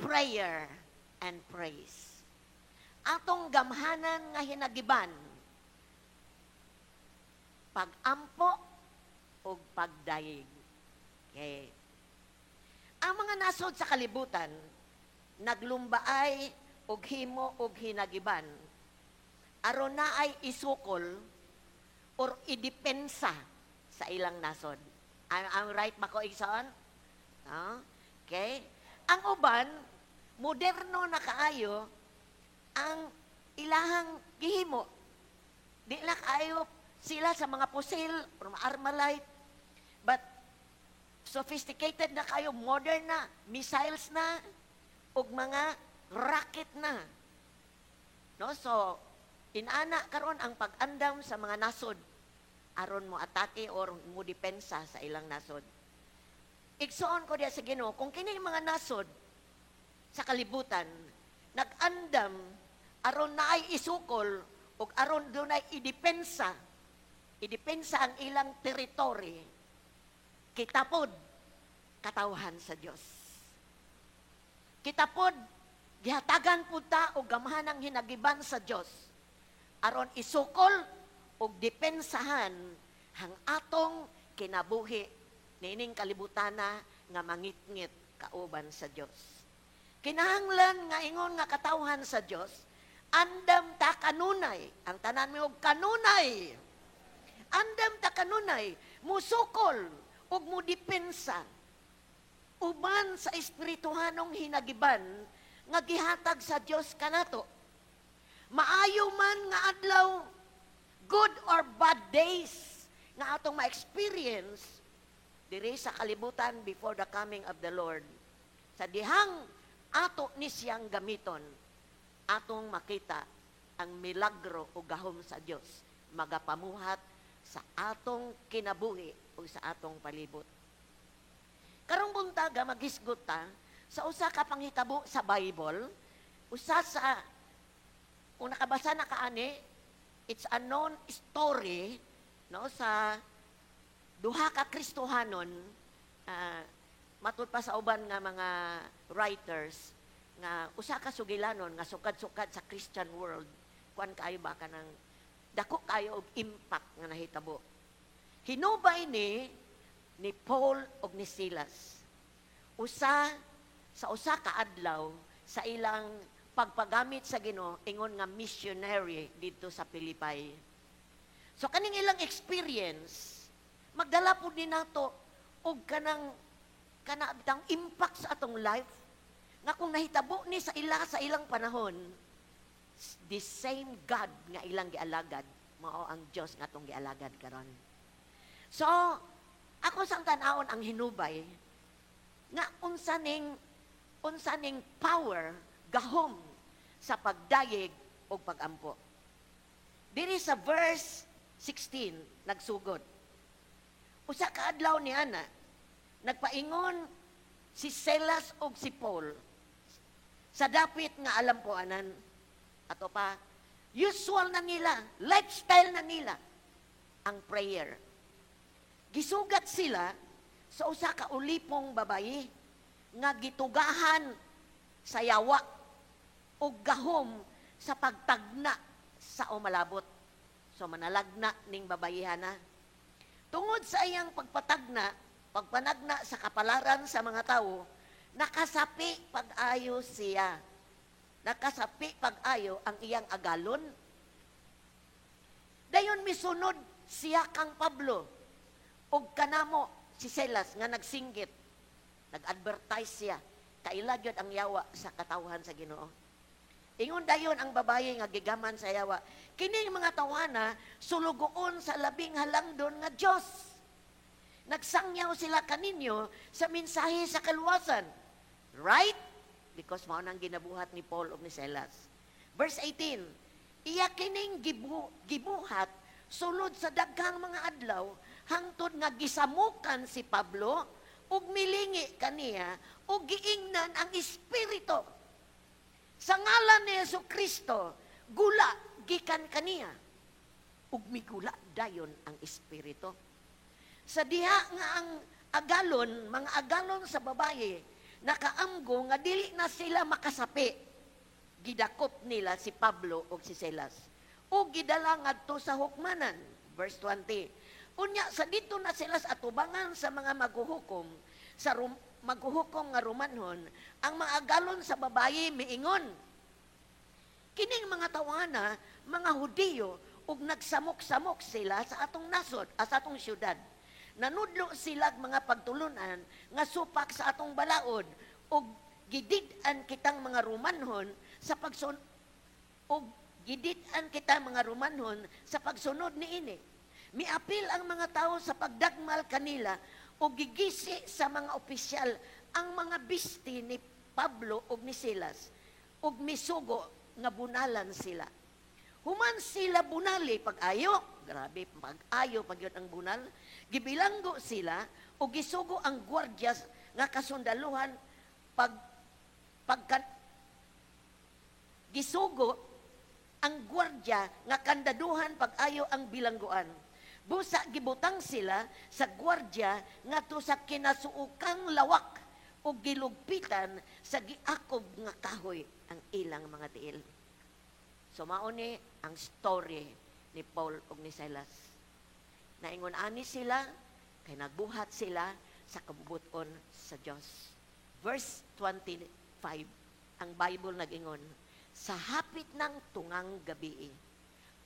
prayer and praise. Atong gamhanan nga hinagiban, pagampo o pagdayeg. Okay. Ang mga nasod sa kalibutan, naglumbaay og himo og hinagiban aron na ay isukol or idepensa sa ilang nasod. Ang right ba ko, igsoon? No? Okay? Ang uban, moderno na kaayo ang ilahang gihimo. Di na kaayo sila sa mga pusil or mga armalite. But sophisticated na kayo, modern na, missiles na, ug mga rocket na. No? So, inana karon ang pag-andam sa mga nasod aron mo atake or mo depensa sa ilang nasod. Igsoon ko diya sa Ginoo, kung kini mga nasod sa kalibutan nag-andam aron naay isukol ug aron dunay idepensa, idepensa ang ilang teritori, kita pod katawhan sa Dios. Kita pod gihatagan pud ta og gamhanang hinagiban sa Dios aron isukol ug depensahan ang atong kinabuhi niining kalibutana nga mangitngit kauban sa Dios. Kinahanglan nga ingon nga katawhan sa Dios, andam ta kanunay, ang tanan mo og kanunay. Andam ta kanunay musukol ug mudepensa uban sa espirituhanong hinagiban nga gihatag sa Dios kanato. Maayo man nga adlaw, good or bad days nga atong ma-experience diri sa kalibutan before the coming of the Lord. Sa dihang ato ni siyang gamiton, atong makita ang milagro o gahom sa Dios magapamuhat sa atong kinabuhi o sa atong palibot. Karong buntaga maghisgot ta sa usa ka panghitabo sa Bible, usa sa kung nakabasa na kaani, it's a known story, no, sa duha ka Kristohanon, matud pa sa uban nga mga writers nga usa ka sugilanon nga sukad-sukad sa Christian world, kuan kaayo ba, kanang dako kayo og impact nga nahitabo. Hinubay ni Paul ug ni Silas. Usa sa usa ka adlaw sa ilang pagpagamit sa Ginoo ingon nga missionary didto sa Philippi. So kaning ilang experience magdala pud ni nato og kanang kana bitang impact sa atong life nga kung nahitabo ni sa ila sa ilang panahon, the same God nga ilang gialagad mao ang Dios nga atong gialagad karon. So ako sang tan-awon ang hinubay nga unsa ning power, gahom sa pagdayeg o pagampo. Diri sa verse 16 nagsugod. Usa ka adlaw ni ana, nagpaingon si Silas ug si Paul sa dapit nga alampuanan. Ato pa, usual na nila, lifestyle na nila, ang prayer. Gisugat sila sa usa ka ulipong babayi nga gitugahan sa yawa ug gahom sa pagtagna sa umalabot. So manalagna ning babayihana. Tungod sa iyang pagpatagna, pagpanagna sa kapalaran sa mga tao, nakasapi pag-ayo siya. Nakasapi pag-ayo ang iyang agalon. Dayon misunod siya kang Pablo ug kanamo si Silas nga nagsinggit. Nag-advertise siya. Kaila gyud ang yawa sa katawhan sa Ginoo. Ingon dayon ang babaye nga gigaman sa yawa, "Kining mga tawhana sulugoon sa Labing Halangdon nga Dios. Nagsangyaw sila kaninyo sa mensahe sa kaluwasan." Right? Because mao nang ginabuhat ni Paul ug ni Silas. Verse 18, iya kining gibuhat sulod sa daghang mga adlaw hangtod nga gisamukan si Pablo ug milingi kaniya ug giingnan ang espiritu, "Sa ngalan ni Hesus Kristo, gula gikan kaniya." Ug migula dayon ang espiritu. Sa diha nga ang agalon, mga agalon sa babaye, nakaamgo nga dili na sila makasapi, gidakop nila si Pablo ug si Silas ug gidala ngadto sa hukmanan. Verse 20. Unya sa dito na sila sa atubangan sa mga maghuhukom sa maghuhukom nga Romanhon, ang mga agalon sa babaye miingon, "Kining mga tawana mga Hudiyo ug nagsamok-samok sila sa atong nasod, sa atong syudad. Nanudlo sila mga pagtulunan nga supak sa atong balaod ug gidid-an kitang mga Romanhon sa pagsun ug gidid-an kita mga Romanhon sa pagsunod niini. Miapil ang mga tao sa pagdagmal kanila ug gigisi sa mga opisyal ang mga bisti ni Pablo ug ni Silas ug misugo nga bunalan sila. Human sila bunali pag-ayo," grabe, pag-ayo pag yun ang bunal, "gibilanggo sila ug gisugo ang gwardiya nga kasundaluhan pag pagka gisugo ang gwardya nga kandaduhan pag-ayo ang bilangguan. Busa gibutang sila sa gwardya ngadto sa kinasuokang lawak ug gilugpitan sa giakob nga kahoy ang ilang mga tiil." So mao ni ang story ni Paul ug ni Silas. Naingon ani sila kay nagbuhat sila sa kabubuton sa Dios. Verse 25, ang Bible nag-ingon, sa hapit ng tungang gabi,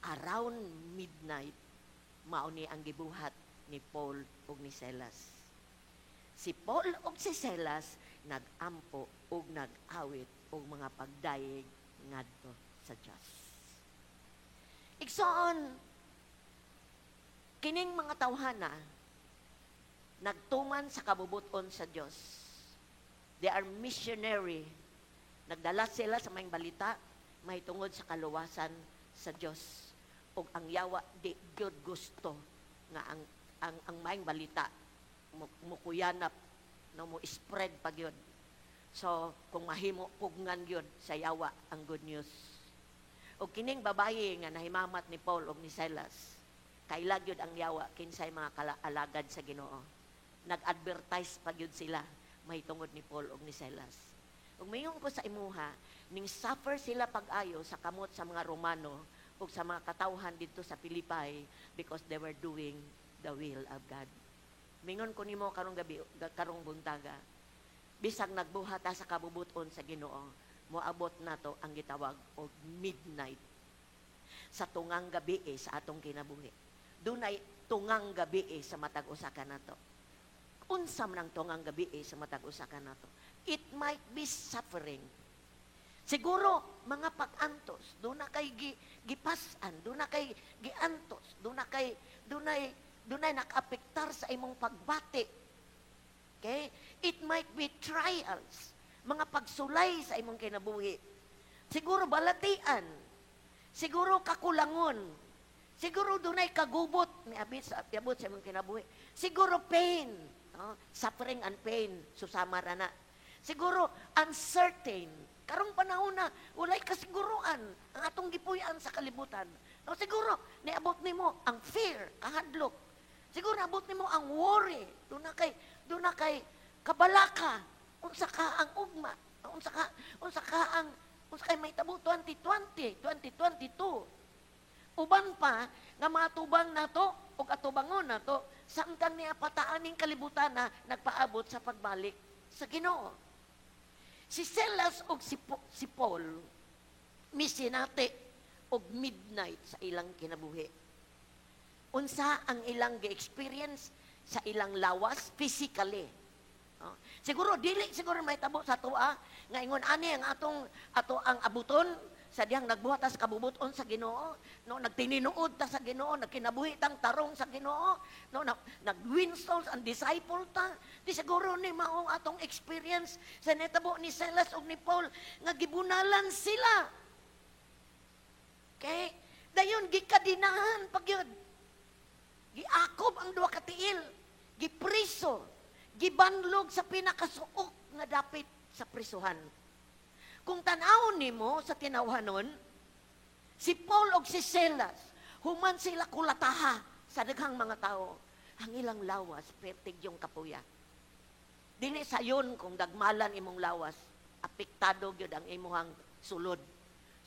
around midnight, mao ni ang gibuhat ni Paul ug ni Silas. Si Paul ug si Silas nagampo ug nag-awit og mga pagdayeg ngadto sa Dios. Igsoon, kining mga tawhana nagtuman sa kabubuton sa Dios. They are missionary. Nagdala sila sa maayong balita mahitungod sa kaluwasan sa Dios. Ug ang yawa di gyud gusto nga ang maayong balita mukuyanap no, mo spread pa gyud. So kung mahimo, pugngan gyud sa yawa ang good news. Ug kining babayi nga nahimamat ni Paul ug ni Silas, kaila gyud ang yawa kinsay mga alagad sa Ginoo. Nag-advertise pa gyud sila mahitungod ni Paul ug ni Silas. Ug mayon ko sa imuha, ning suffer sila pag-ayo sa kamot sa mga Romano ug sa mga katawhan didto sa Philippi because they were doing the will of God. Mingon ko nimo karong gabi, karong buntaga, bisag nagbuhat ta sa kabubuton sa Ginoo, moabot nato ang gitawag og midnight sa tungang gabi sa atong kinabuhi. Dunay tungang gabi sa matag usa ka nato. Unsa man ang tungang gabi sa matag usa ka nato? It might be suffering. Siguro mga pag-antos, duna kay gipas-an, duna kay giantos, dunay nakaapektar sa imong pagbati. Okay? It might be trials, mga pagsulay sa imong kinabuhi. Siguro balatian, siguro kakulangon, Siguro dunay kagubot miabot sa miabot sa imong kinabuhi. Siguro pain, no? Suffering and pain susama ra na. Siguro uncertain. Karong panahon na walay kasiguruan ang atong gipuy-an sa kalibutan. No, siguro niabot nimo ang fear, kahadlok. Siguro niabot nimo ang worry. Duna kay kabalaka unsa ka ang ugma, unsa kay mahitabo 2020, 2022. Uban pa nga matubang nato ug atubangon nato samtang niya pataan ning kalibutan na nagpaabot sa pagbalik sa Ginoo. Si Silas ug si Paul misinati og midnight sa ilang kinabuhi. Unsa ang ilang gi-experience sa ilang lawas physically? No? Siguro dili siguro mahitabo sa atoa nga ingon ani ang atong ato ang abuton sa dihang nagbuhat ta sa kabubuton sa Ginoo, no, nagtininuod ta sa Ginoo, nagkinabuhi tang tarong sa Ginoo, no, nag-win souls and disciple ta. Di siguro ni mao atong experience sa nitabo ni Silas ug ni Paul nga gibunalan sila. Okay? Dayon gikadinahan pagyud. Giakob ang duha ka tiil, gipriso, gibanlog sa pinakasuok nga dapit sa prisuhan. Kung tan-awon nimo sa tinawhanon, si Paul og si Silas, human sila kulataha sa daghang mga tao, ang ilang lawas pertig yung kapuya. Dili sayon kung dagmalan imong lawas, apektado gyud ang imuhang sulod.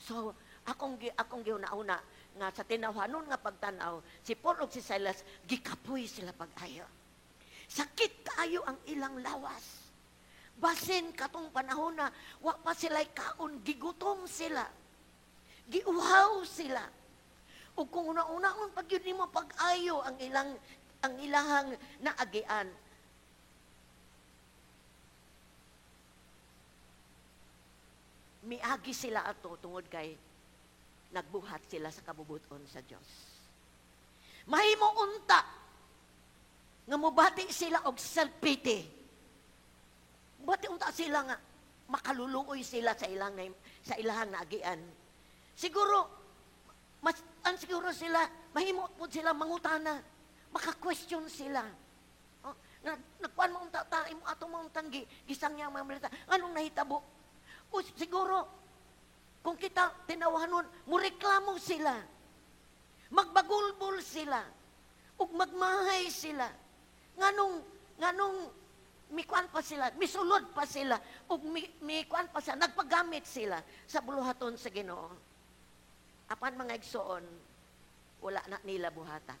So, akong giuna-una nga sa tinawhanon nga pagtan-aw, si Paul ug si Silas gikapoy sila pag-ayo. Sakit kaayo ang ilang lawas. Basin katong panahon na wa pa sila'y kaon, gigutom sila. Giuhaw sila. Ug kung una-unaon pag yun nimo pag-ayo ang ilahang naagian. Miagi sila ato tungod kay nagbuhat sila sa kabubuton sa Dios. Mahimo unta nga mobati sila og self-pity. Bati unta sila nga makaluluoy sila sa ilahang naagian. Siguro mas an siguro sila mahimo pud sila mangutana, maka-question sila. Oh, nagkuan mo unta ta imo ato mo untang gisang yang mga malita. Anong nahitabo? O siguro kung kita tinawahanon, mureklamo sila. Magbagulbol sila. Ug magmahay sila. Nganong mikuan pa sila, misulod pa sila, ug mikuan pa sila, nagpagamit sila sa buluhaton sa Ginoo. Apan mga igsoon, wala na nila buhata.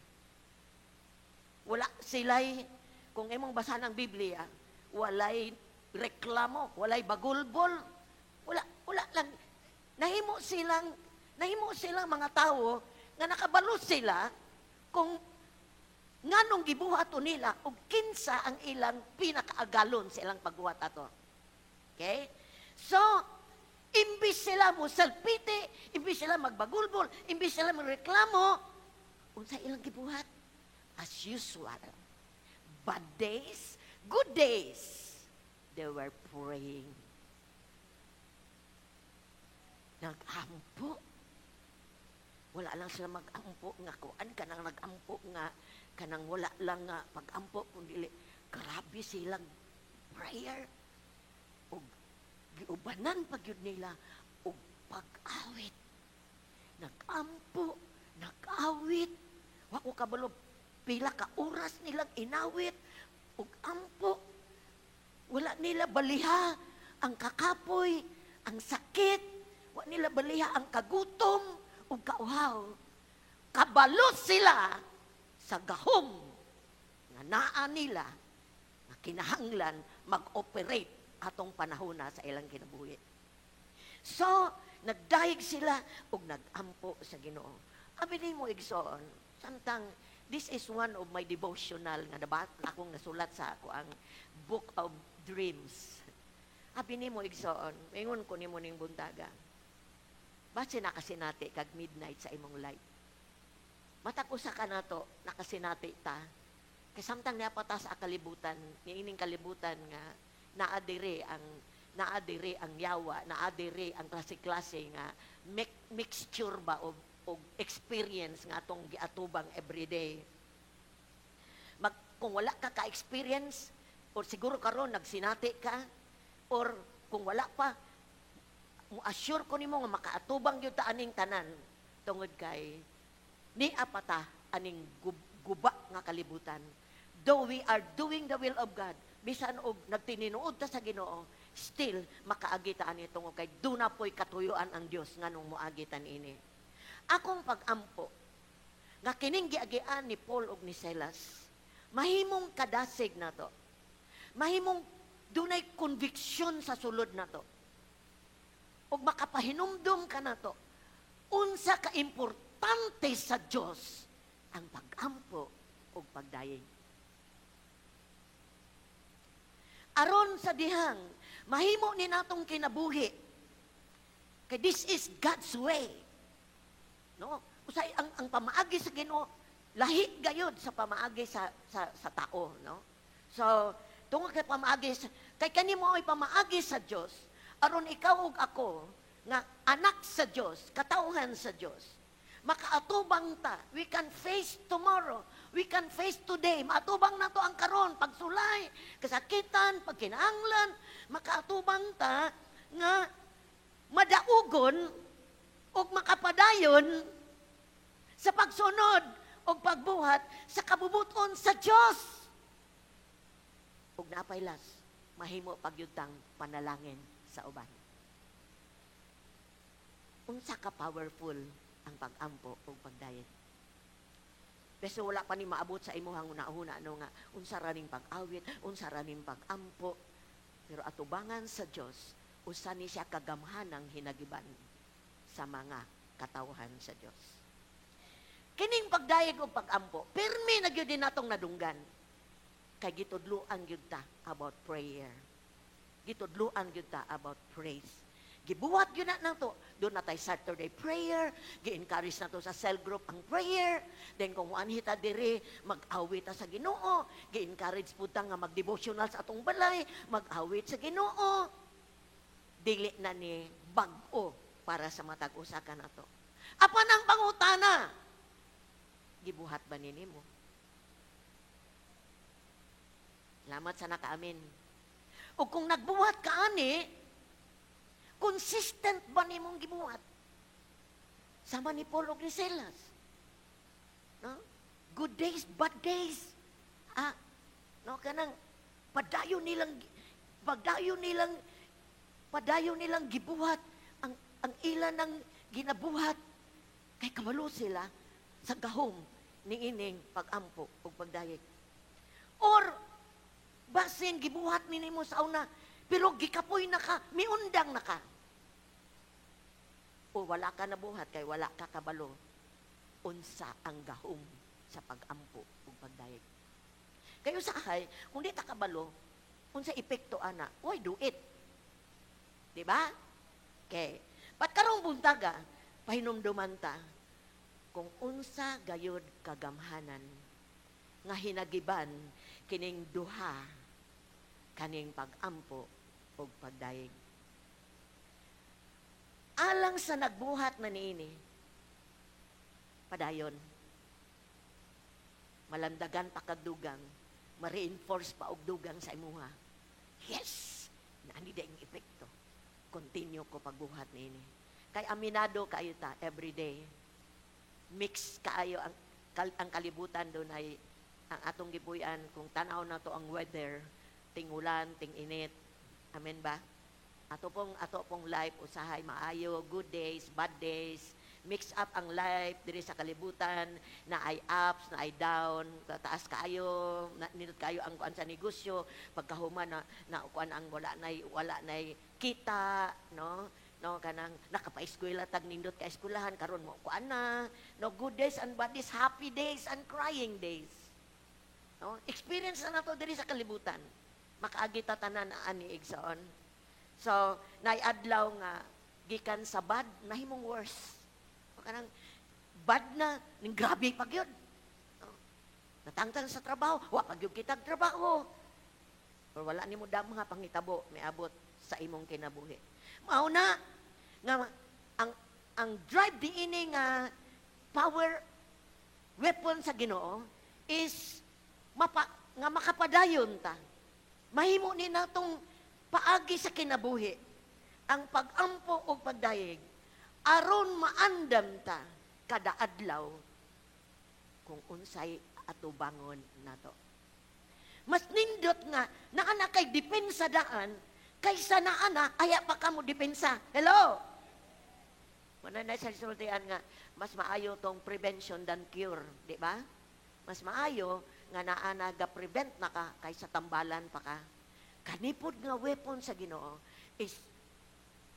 Wala sila'y, kung imong basahan ang Biblia, walay reklamo, walay bagulbol, wala lang. Nahimo silang mga tao nga nakabalo sila kung nganong gibuhat nila ug kinsa ang ilang pinakaagalon sa ilang pagbuhat ato. Okay? So, imbis sila mo salpiti, imbis sila magbagulbol, imbis sila magreklamo, unsa ilang gibuhat? As usual, bad days, good days, they were praying. Nag-ampo. Wala lang sila mag-ampo nga kuan, kanang nag-ampo nga kanang wala lang nga pag-ampo kung dili grabe silang prayer ug giubanan pa gyud nila og pag-awit. Nag-ampo, nag-awit. Wa ko kabalo pila ka oras nilang inawit ug ampo. Wala nila baliha ang kakapoy, ang sakit, wa nila baliha ang kagutom ug kauhaw. Kabalo sila sa gahom nga naa nila nga kinahanglan mag-operate atong panahona sa ilang kinabuhi. So, nagdayeg sila ug nag-ampo sa Ginoo. Abi nimo igsoon, samtang this is one of my devotional nga nabat akong nasulat sa ako ang Book of Dreams. Abi nimo igsoon, ingon ko nimo ning buntaga. Base nakasinati kag midnight sa imong life. Matag usa ka nato nakasinati ta. Kay samtang niya pa ta sa kalibutan, niining kalibutan nga naa diri ang yawa, naa diri ang klase-klase nga mixture ba of og experience nga atong giatubang everyday. Kung wala ka ka-experience, or siguro karon nagsinati ka, or kung wala pa, mo-assure ko nimo nga makaatubang gyud ta aning tanan tungod kay nia pa ta aning guba nga kalibutan. Though we are doing the will of God, bisan og nagtininuod ta sa Ginoo, still makaagi ta ani tungod kay duna po'y katuyuan ang Dios nganong moagi ta niini. Akong pag-ampo nga kining giagian ni Paul ug ni Silas, mahimong kadasig nato. Mahimong dunay conviction sa sulod nato. Ug makapahinumdum ka nato unsa ka importante sa Dios ang pag-ampo ug pagdayeg. Aron sa dihang mahimo ni natong kinabuhi, kay this is God's way. No? Usay ang pamaagi sa Ginoo lahi gayud sa pamaagi sa tao, no? So tungod kay pamaagi sa, kay kanimo ay pamaagi sa Dios, aron ikaw ug ako nga anak sa Dios, katawhan sa Dios, makaatubang ta. We can face tomorrow, we can face today. Maatubang nato ang karon, pagsulay, kasakitan, pagkinahanglan, makaatubang ta nga madaugon ug makapadayon sa pagsunod ug pagbuhat sa kabubuton sa Dios. Ug napay las, mahimo pagyudtang panalangin sa uban. Unsa ka powerful ang pag-ampo ug pagdayeg. Pero wala pa ni maabot sa imuhang una-una, no, nga unsa ra ning pag-awit, unsa ra ning pag-ampo. Pero atubangan sa Dios, usa ni siya kagamhanang hinagiban sa mga katawhan sa Dios. Kining pagdayeg ug pag-ampo, pirmi na gyud din natong nadunggan. Kay gitudloan gyud ta about prayer. Gitudloan gyud ta about praise. Gibuhat gyud na nato. Doon na tay Saturday prayer, gi-encourage na to sa cell group ang prayer. Then kung muanhi ta diri, mag-awit ta sa Ginoo. Gi-encourage pud ta nga mag-devotional sa atong balay, mag-awit sa Ginoo. Dili na ni bag-o para sa matag usa ka nato. Apan ang pangutana, gibuhat ba ni nimo? Salamat sa nakaamin. O kung nagbuhat ka ani, consistent ba nimong gibuhat? Sama ni Paul og ni Silas. No? Good days, bad days. No, kanang padayon nilang gibuhat ang ilan ng ginabuhat kay kabalo sila sa gahom niining pag-ampo ug pagdayeg. Or basin gibuhat ni nimo sa una pero gikapoy na ka, miundang na ka. O wala ka nabuhat kay wala ka kabalo unsa ang gahom sa pag-ampo ug pagdayeg. Kayo usahay, kung di ta kabalo unsa epekto ana, why do it? Di ba? Okay. Pat karong buntaga, pahinumduman ta kung unsa gayud kagamhanan nga hinagiban kining duha kaning pag-ampo ug pagdayeg. Alang sa nagbuhat na niini, padayon, malandagan pa kag dugang, ma-reinforce pa og dugang sa imuha. Yes! Naani di ang epekto. Continue ko pagbuhat niini. Kay aminado kayo ta everyday. Mix kaayo ang kalibutan doon ay ang atong gibuyan kung tanaw na to ang weather, ting-ulan, ting-init. Amen ba? Ato pong life usahay maayo, good days, bad days, mix up ang life diri sa kalibutan, na ay ups, na ay down, taas kaayo, na, nindot kaayo ang kuan sa negosyo, pagkahuman na kuan ang wala nay kita, no? No, kanang nakapaeskwela tag nindot ka eskwelahan karon mo kuan na, no, good days and bad days, happy days and crying days. No? Experience na nato diri sa kalibutan. Makaagi ta tanan ani igsoon. So, naiadlaw nga gikan sa bad nahimong worse. O kanang bad na ning grabe pa gyud. No? Natangtang sa trabaho, wa pa gyud kitag trabaho. Pero wala nimo dam nga pangitabo miabot sa imong kinabuhi. Mao na nga ang drive diini nga Power weapon sa Ginoo is mapa, nga makapadayon ta. Mahimo ni natong paagi sa kinabuhi ang pag-ampo o pagdayeg aron maandam ta kada adlaw kung unsay atubangon nato. Mas nindot nga naa na kay depensa daan kaysa naa na aya pa ka mo depensa. Hello? Wala na sa sultian nga mas maayo tong prevention than cure, di ba? Mas maayo nga naa na ga-prevent na ka kaysa tambalan pa ka. Kani pod nga weapon sa Ginoo is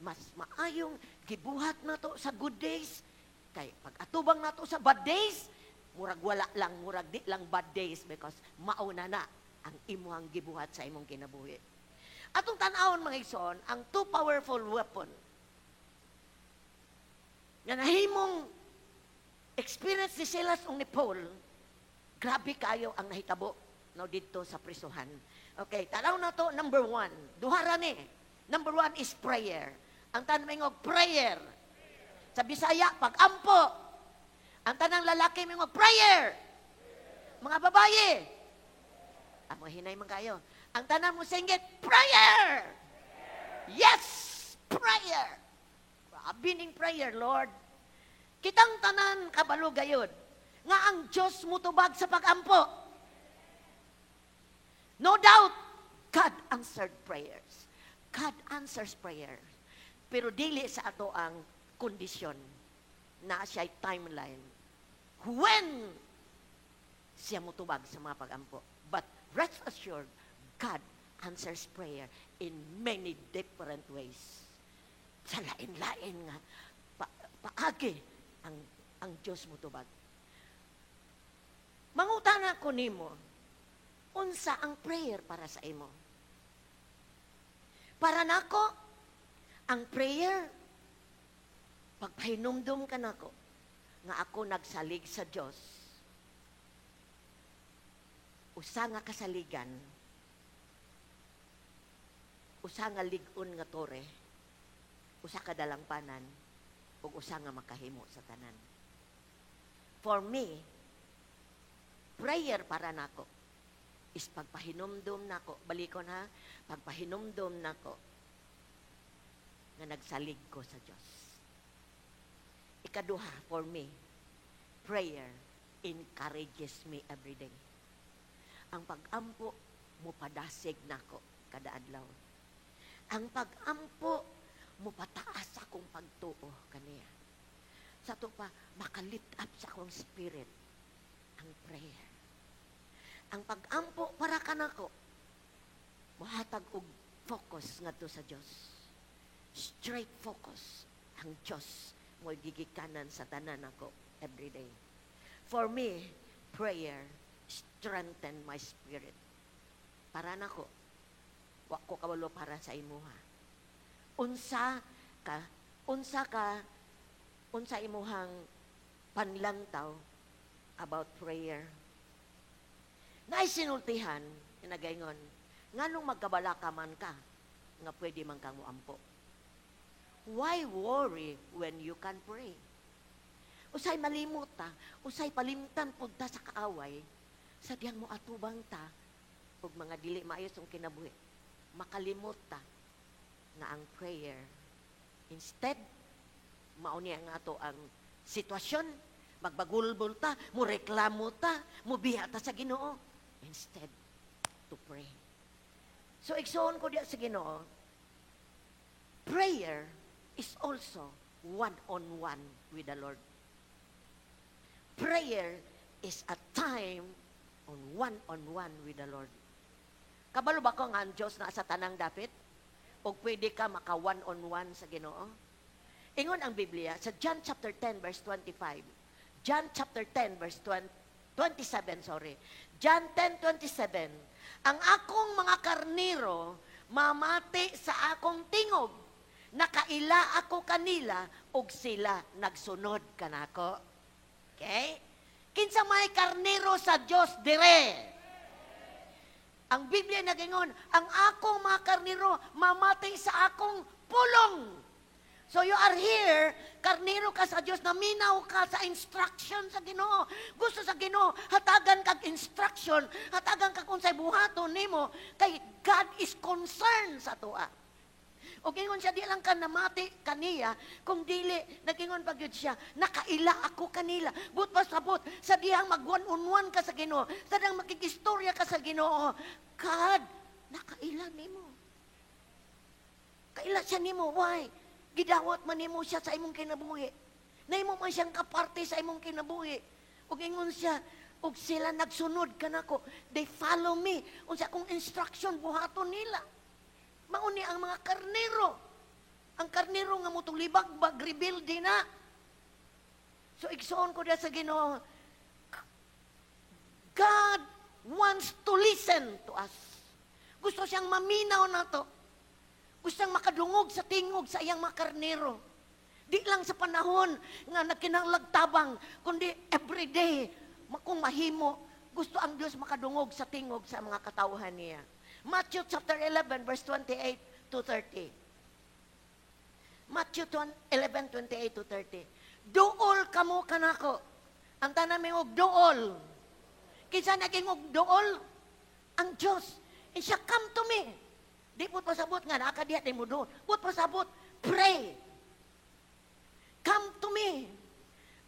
mas maayong gibuhat nato sa good days kay pag atubang nato sa bad days, murag wala lang, murag di lang bad days because mauna na ang imuhang gibuhat sa imong kinabuhi. Atong tan-awon, mga igsoon, ang two powerful weapon nga nahimong experience ni Silas ug ni Paul, grabe kayo ang nahitabo no didto sa prisuhan. Okay, tanaw na to, number one. Duha ra ni. Number one is prayer. Ang tanan moingog, "Prayer." Sa Bisaya, pag-ampo. Ang tanang lalaki moingog, "Prayer." Mga babae. Amo hinay man kayo. Ang tanan mo singgit, "Prayer!" Yes! Prayer! Grabe ning prayer, Lord. Kitang tanan kabalo gayod nga ang Diyos mutubag sa pag-ampo. No doubt, God answered prayers. God answers prayer. Pero dili sa ato ang kondisyon na siya'y timeline. When siya mutubag sa mga pag-ampo. But rest assured, God answers prayer in many different ways. Sa lain-lain nga paagi ang Diyos mutubag. Mangutana ko nimo, unsa ang prayer para sa imo? Para nako, ang prayer, pagpahinumdum ka nako, nga ako nagsalig sa Diyos. Usa nga kasaligan, usa nga lig-on nga tore, usa ka dalangpanan, ug usa nga makahimo sa tanan. For me, prayer para nako is pagpahinumdum nako, balikon ha, pagpahinumdum nako nga nagsalig ko sa Dios. Ikaduha, for me, prayer encourages me every day. Ang pag-ampo mupadasig nako kada adlaw. Ang pag-ampo mupataas akong pagtuo kaniya. Sa ato pa, makalift up sa akong spirit ang prayer. Ang pag-ampo para kanako, muhatag og focus ngadto sa Dios. Straight focus ang Dios mo'y gigikanan sa tanan ako every day. For me, prayer strengthen my spirit. Para nako, wa ko kabalo para sa imuha. Unsa imuhang panlantaw about prayer? Naay sinultihan, nagaingon, nganong magkabalaka man ka, nga pwede man kang muampo? Why worry when you can pray? Usay malimot ta, usay palimtan pud ta sa kaaway, sa diyang mo atubang ta, ug mga dili maayo ang kinabuhi, makalimot ta nga ang prayer. Instead, mao niya nga ato ang sitwasyon, magbagulbol ta, mo reklamo ta, mubiya ta sa Ginoo instead to pray. So igsoon ko diya sa Ginoo, prayer is also one-on-one with the Lord. Prayer is a time on one-on-one with the Lord. Kabalo ba ko nga ang Diyos naa sa tanang dapit? O pwede ka maka one-on-one sa Ginoo? Ingon ang Biblia sa John chapter 10 verse 25. John chapter 10 verse 20, 27, sorry. John 10:27. "Ang akong mga karniro mamati sa akong tingog. Nakaila ako kanila ug sila nagsunod kanako." Okay? Kinsa may karniro sa Dios dire? Ang Biblia nagingon, ang akong mga karniro mamati sa akong pulong. So you are here, karnero ka sa Dios, naminaw ka sa instruction sa Ginoo. Gusto sa Ginoo, hatagan kag instruction, hatagan ka kung say buhaton nimo, kay God is concerned sa atoa. O ingon siya, di lang ka namati kaniya, kung dili, nagingon pa gyud siya, nakaila ako kanila. But pasabot, sa dihang mag one-on-one ka sa Ginoo, sa dihang makikistorya ka sa Ginoo, God, nakaila nimo. Kaila siya nimo, why? Gidawat man nimo siya sa imong kinabuhi. Nahimo man siyang kaparte sa imong kinabuhi. Ug ingon siya, ug sila nagsunod kanako. They follow me. Unsa akong instruction buhaton nila. Mao ni ang mga karnero. Ang karnero nga motong libagbag, rebelde na. So igsoon ko diha sa Ginoo, God wants to listen to us. Gusto siyang maminaw nato. Gusto siyang makadungog sa tingog sa iyang mga karnero. Di lang sa panahon nga nagkinahanglag tabang, kundi every day, kung mahimo, gusto ang Diyos makadungog sa tingog sa mga katawhan niya. Matthew chapter 11, verse 28 to 30. Matthew 11, 28 to 30. "Duol kamo kanako." Ang tanan may og duol. Kinsa naging og duol? Ang Diyos. And siya, "Come to me." Di po pasabot nga, nakadiya di mo doon. Buot pasabot, pray. "Come to me.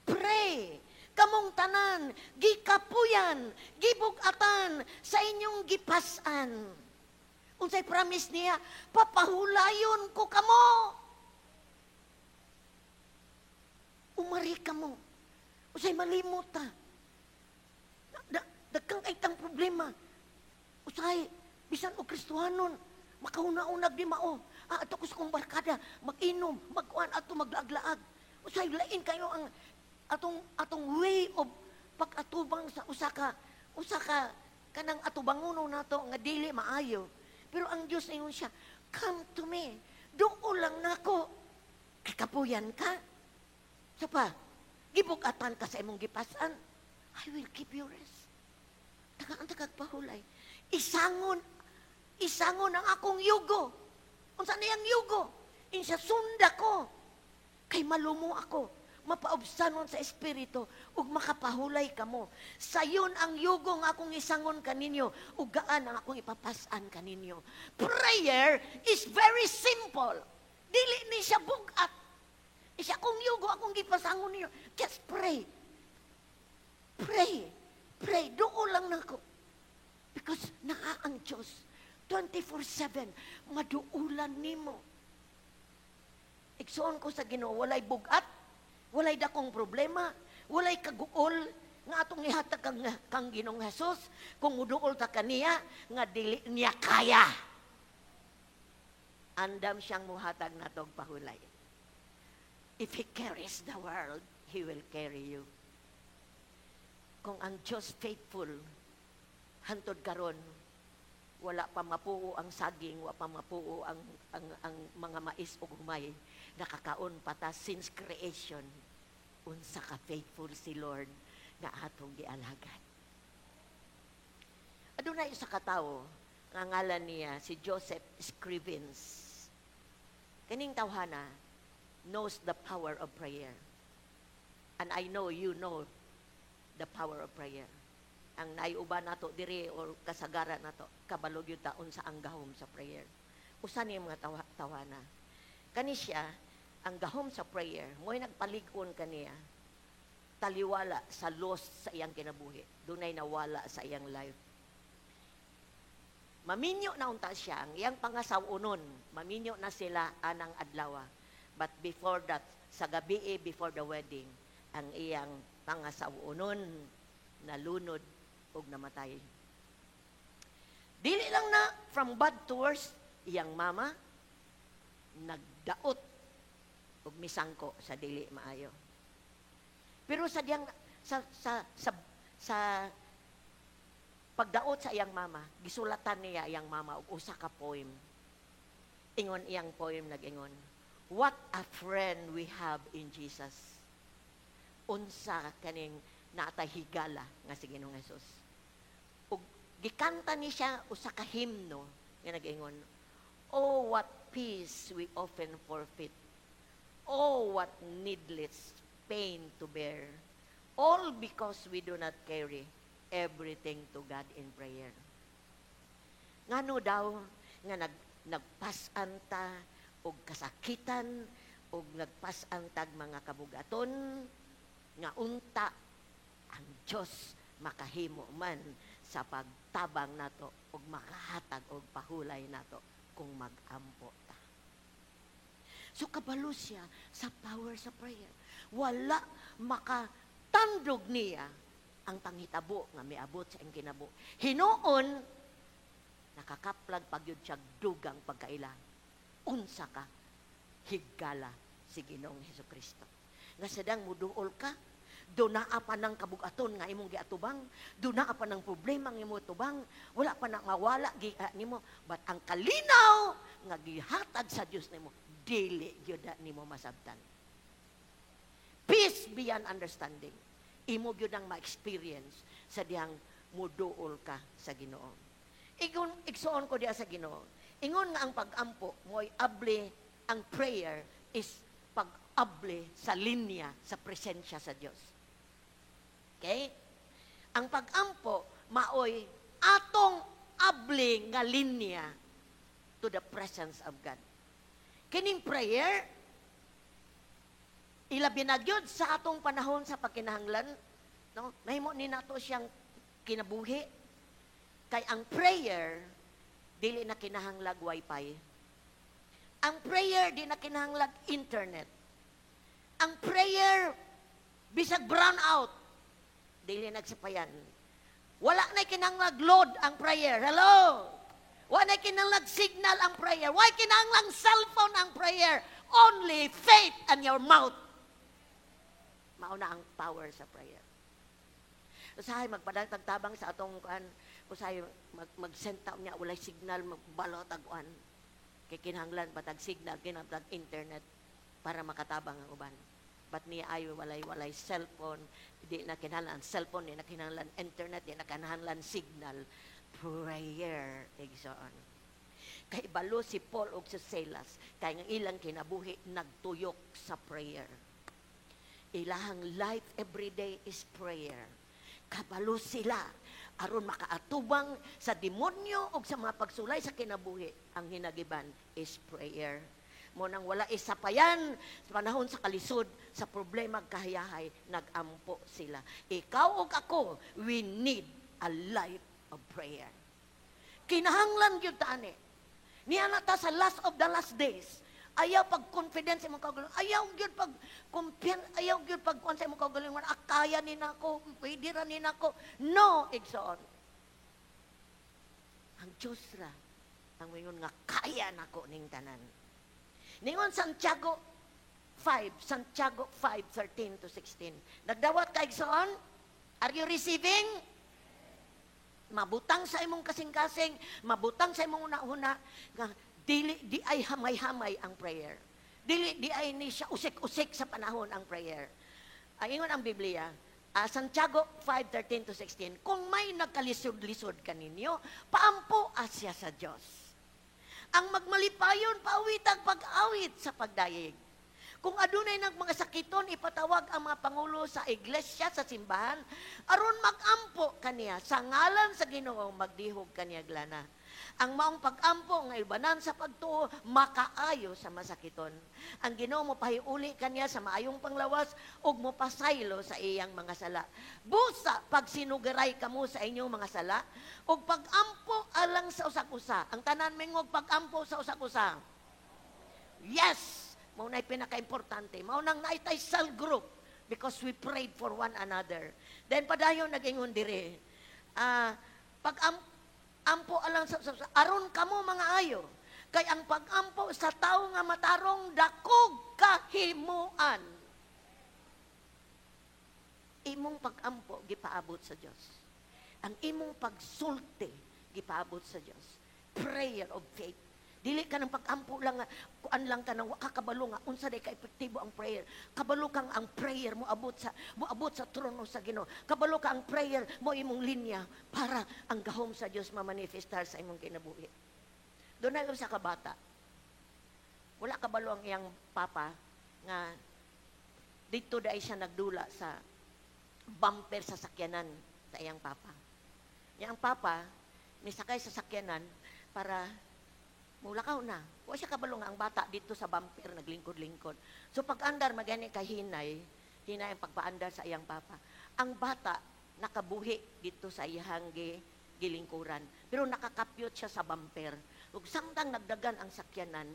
Pray. Kamong tanan, gikapuyan, gibugatan sa inyong gipasan." Unsay promise niya? "Papahulayon ko kamo. Umari kamo." Unsay malimot ta. Dagkang ay tang problema. Usay, bisan og Kristohanon, makauna-unag di mao. Ah, ato ko sa kong barkada, mag-inom, magkuan ato maglaag-laag. Usay, lain kayo ang atong way of pag-atubang sa usa ka kanang atubanguno nato nga dili maayo. Pero ang Dios ingon siya, "Come to me. Duol lang nako. Kakapuyan ka. Sa pa, gibugatan ka sa imong gipasan. I will give you rest." Tagaan ta kag pahulay. Isangon, isangon ang akong yugo. Unsa niyang yugo? Insa sunda ko. Kay malumo ako, mapaubsanon sa espiritu, ug makapahulay kamo. Sayon ang yugo nga akong isangon kaninyo, ug gaan ang akong ipapas-an kaninyo. Prayer is very simple. Dili ni siya bugat. Isa akong yugo, akong gipasangon ninyo. Just pray. Pray. Pray. Duol lang nako. Because naa ang Diyos. 24/7, maduulan nimo. Igsoon ko sa Ginoo, walay bugat, walay dakong problema, walay kaguol nga atong ihatag kang Ginoong Hesus kung muduol ta kaniya nga dili niya kaya. Andam siyang muhatag natog pahulay. If He carries the world, He will carry you. Kung ang Diyos faithful, hantod karon, wala pa mapuo ang saging, wala pa mapuo ang mga mais ug humay, nakakaon pa ta since creation. Unsa ka faithful si Lord nga atong gialagad. Adunay isa ka tawo, nga ngalan niya si Joseph Scrivens. Kaning tawhana knows the power of prayer. And I know you know the power of prayer. Ang naiuban nato diri or kasagaran nato, kabalo gyud ta unsa ang gahom sa prayer. Usa ni mga tawana. Kani siya, ang gahom sa prayer, mo'y nagpalig-on kaniya, taliwala sa loss sa iyang kinabuhi. Dunay nawala sa iyang life. Maminyo na unta siya, ang iyang pangasaw-unon, maminyo na sila anang adlaw. But before that, sa gabi eh, before the wedding, ang iyang pangasaw-unon nalunod ug namatay. Dili lang na from bad to worse, iyang mama nagdaot ug misangko sa dili maayo. Pero sa diyang sa sa sa, sa pagdaot sa iyang mama, gisulatan niya iyang mama og usa ka poem. Ingon iyang poem, nag-ingon, "What a friend we have in Jesus." Unsa kaning naatay higala nga si Ginoong Hesus. Ug gikanta ni siya usa ka himno nga nag-ingon, "Oh, what peace we often forfeit. Oh, what needless pain to bear. All because we do not carry everything to God in prayer. Ngano daw nga nagpas-an ta og kasakitan og nagpas-an tag mga kabugaton, nga unta ang Dios makahimo man sa pagtabang nato og makahatag og pahulay nato kung mag-ampo ta? So kabalo siya sa power sa prayer. Wala makatandog niya ang panghitabo nga miabot sa iyang kinabuhi. Hinuon nakakaplag pagyud siya dugang pagkaila. Unsa ka higala si Ginoong Hesus Kristo. Nga sadang muduol ka, dunaa pa ng kabugaton nga imong giatubang, dunaa pa ng problema nga imong tubang, wala pa na mawala gi nimo, but ang kalinaw nga gihatag sa Dios nimo, dili gyud na nimo masabtan. Peace beyond understanding. Imo gyud ang ma-experience sa dihang muduol ka sa Ginoo. Ingon, igsuon ko diha sa Ginoo. Ingon nga ang pag-ampo mo'y abli, ang prayer is pag-abli sa linya sa presensya sa Dios. Okay? Ang pag-ampo maoy atong abli nga linya to the presence of God. Kining prayer, ilabi na gyud sa atong panahon sa pagkinahanglan, no? Nahimo ni nato siyang kinabuhi. Kay ang prayer dili na kinahanglag wifi. Ang prayer di na kinahanglag internet. Ang prayer, bisag brown out, dili nagsapayan. Wala na kinahanglag load ang prayer. Hello? Wala na kinahanglag signal ang prayer. Why kinahanglang cellphone ang prayer? Only faith and your mouth. Mauna ang power sa prayer. Usahay magpadagtag tabang sa atong kuan, usahay mag-send ta niya walay signal, magbalo tag kuan. Kay kinahanglan patag signal, kinahanglan internet para makatabang ang uban. But niya ay walay cellphone, di na kinahanglan cellphone, di na kinahanglan internet, di na kinahanglan signal. Prayer, igsoon. Kay balo si Paul ug si Silas, kay nga ilang kinabuhi nagtuyok sa prayer. Ilahang life every day is prayer. Kabalo sila aron makaatubang sa demonyo o sa mga pagsulay sa kinabuhi. Ang hinagiban is prayer. Mo nang wala isapayan sa panahon sa kalisod, sa problema kahayahay, nagampo sila. Ikaw ug ako, we need a life of prayer. Kinahanglan gyud ta ani. Niya na ta sa last of the last days. Ayaw pag confidence imong kaugalingon. Ayaw gyud pag kumpiyan, ayaw gyud pag kuan sa imong kaugalingon. Ah, kaya ni nako, pwede ra ni nako. No, igsoon. Ang Diyos ra ang moingon nga kaya nako ning tanan. Ningon Santiago 5, Santiago 5, 13 to 16. Nagdawat ka, igsoon? Are you receiving? Mabutang sa imong kasing-kasing, mabutang sa imong una-una, nga dili di ay hamay-hamay ang prayer. Dili di ay ni siya usik-usik sa panahon ang prayer. Ang ingon ang Biblia, Santiago 5:13 to 16, "Kung may nagkalisod-lisod kaninyo, paampo siya sa Dios. Ang magmalipayon, paawitag pag-awit sa pagdayeg. Kung adunay ng mga sakiton, ipatawag ang mga pangulo sa iglesia, sa simbahan, aron magampo kaniya sa ngalan sa Ginoo, magdihog kaniya lana. Ang maong pag-ampo nga ibanan sa pagtuo makaayo sa masakiton. Ang Ginoo mo pahiuli kaniya sa maayong panglawas ug mopasaylo sa iyang mga sala. Busa pagsinugaray kamo sa inyong mga sala ug pag-ampo alang sa usag-usa." Ang tanan mingog, "Pag-ampo sa usag-usa." Yes, mao na'y pinaka-importante. Mao nang naitay cell group because we prayed for one another. Then padayon nagingon dire. Pag ampo alang sa aron kamo mga ayo. Kay ang pag-ampo sa tawo nga matarong dakog kahimuan. Imong pag-ampo gipaabot sa Dios. Ang imong pagsulti gipaabot sa Dios. Prayer of faith. Dili ka ng pag-ampo lang nga, kuan lang ka nang kakabalo nga unsa day ka epektibo ang prayer. Kabalo kang ang prayer mo abot sa trono sa Ginoo. Kabalo ka ang prayer mo imong linya para ang gahom sa Dios mamanifestar sa imong kinabuhi. Dunay usa ka bata. Wala kabalo ang iyang papa Nga dito dai siya nagdula sa bumper sa sakyanan sa iyang papa. Nya ang papa nisakay sa sakyanan para mulakaw na. Wa siya kabalo nga ang bata dito sa bumper naglingkod-lingkod. So pag-andar magani kay hinay, hinay ang pagpaandar sa iyang papa. Ang bata nakabuhi dito sa iyang gilingkuran. Pero nakakapyot siya sa bumper. Ug samtang nagdagan ang sakyanan,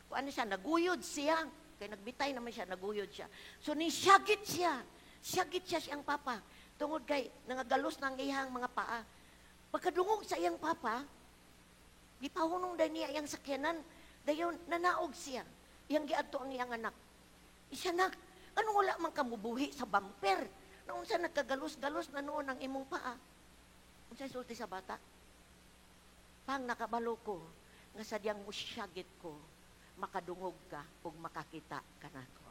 kung ano siya, naguyod siya. Kay nagbitay naman siya, naguyod siya. So nisyagit siya. Syagit siya siyang papa. Tungod kay nangagalos ng iyang mga paa. Pagkadungog sa iyang papa, gipahunong dahil niya iyang sakyanan, dayon nanaog siya. Iyang giadto ang iyang anak. Isya nak, ano wala man kamubuhi sa bumper? Naunsa nagkagalos-galos na noon ang imong paa? Unsa sulti sa bata? Pang nakabalo ko, nga sadyang musyagit ko, makadungog ka ug makakita ka nako.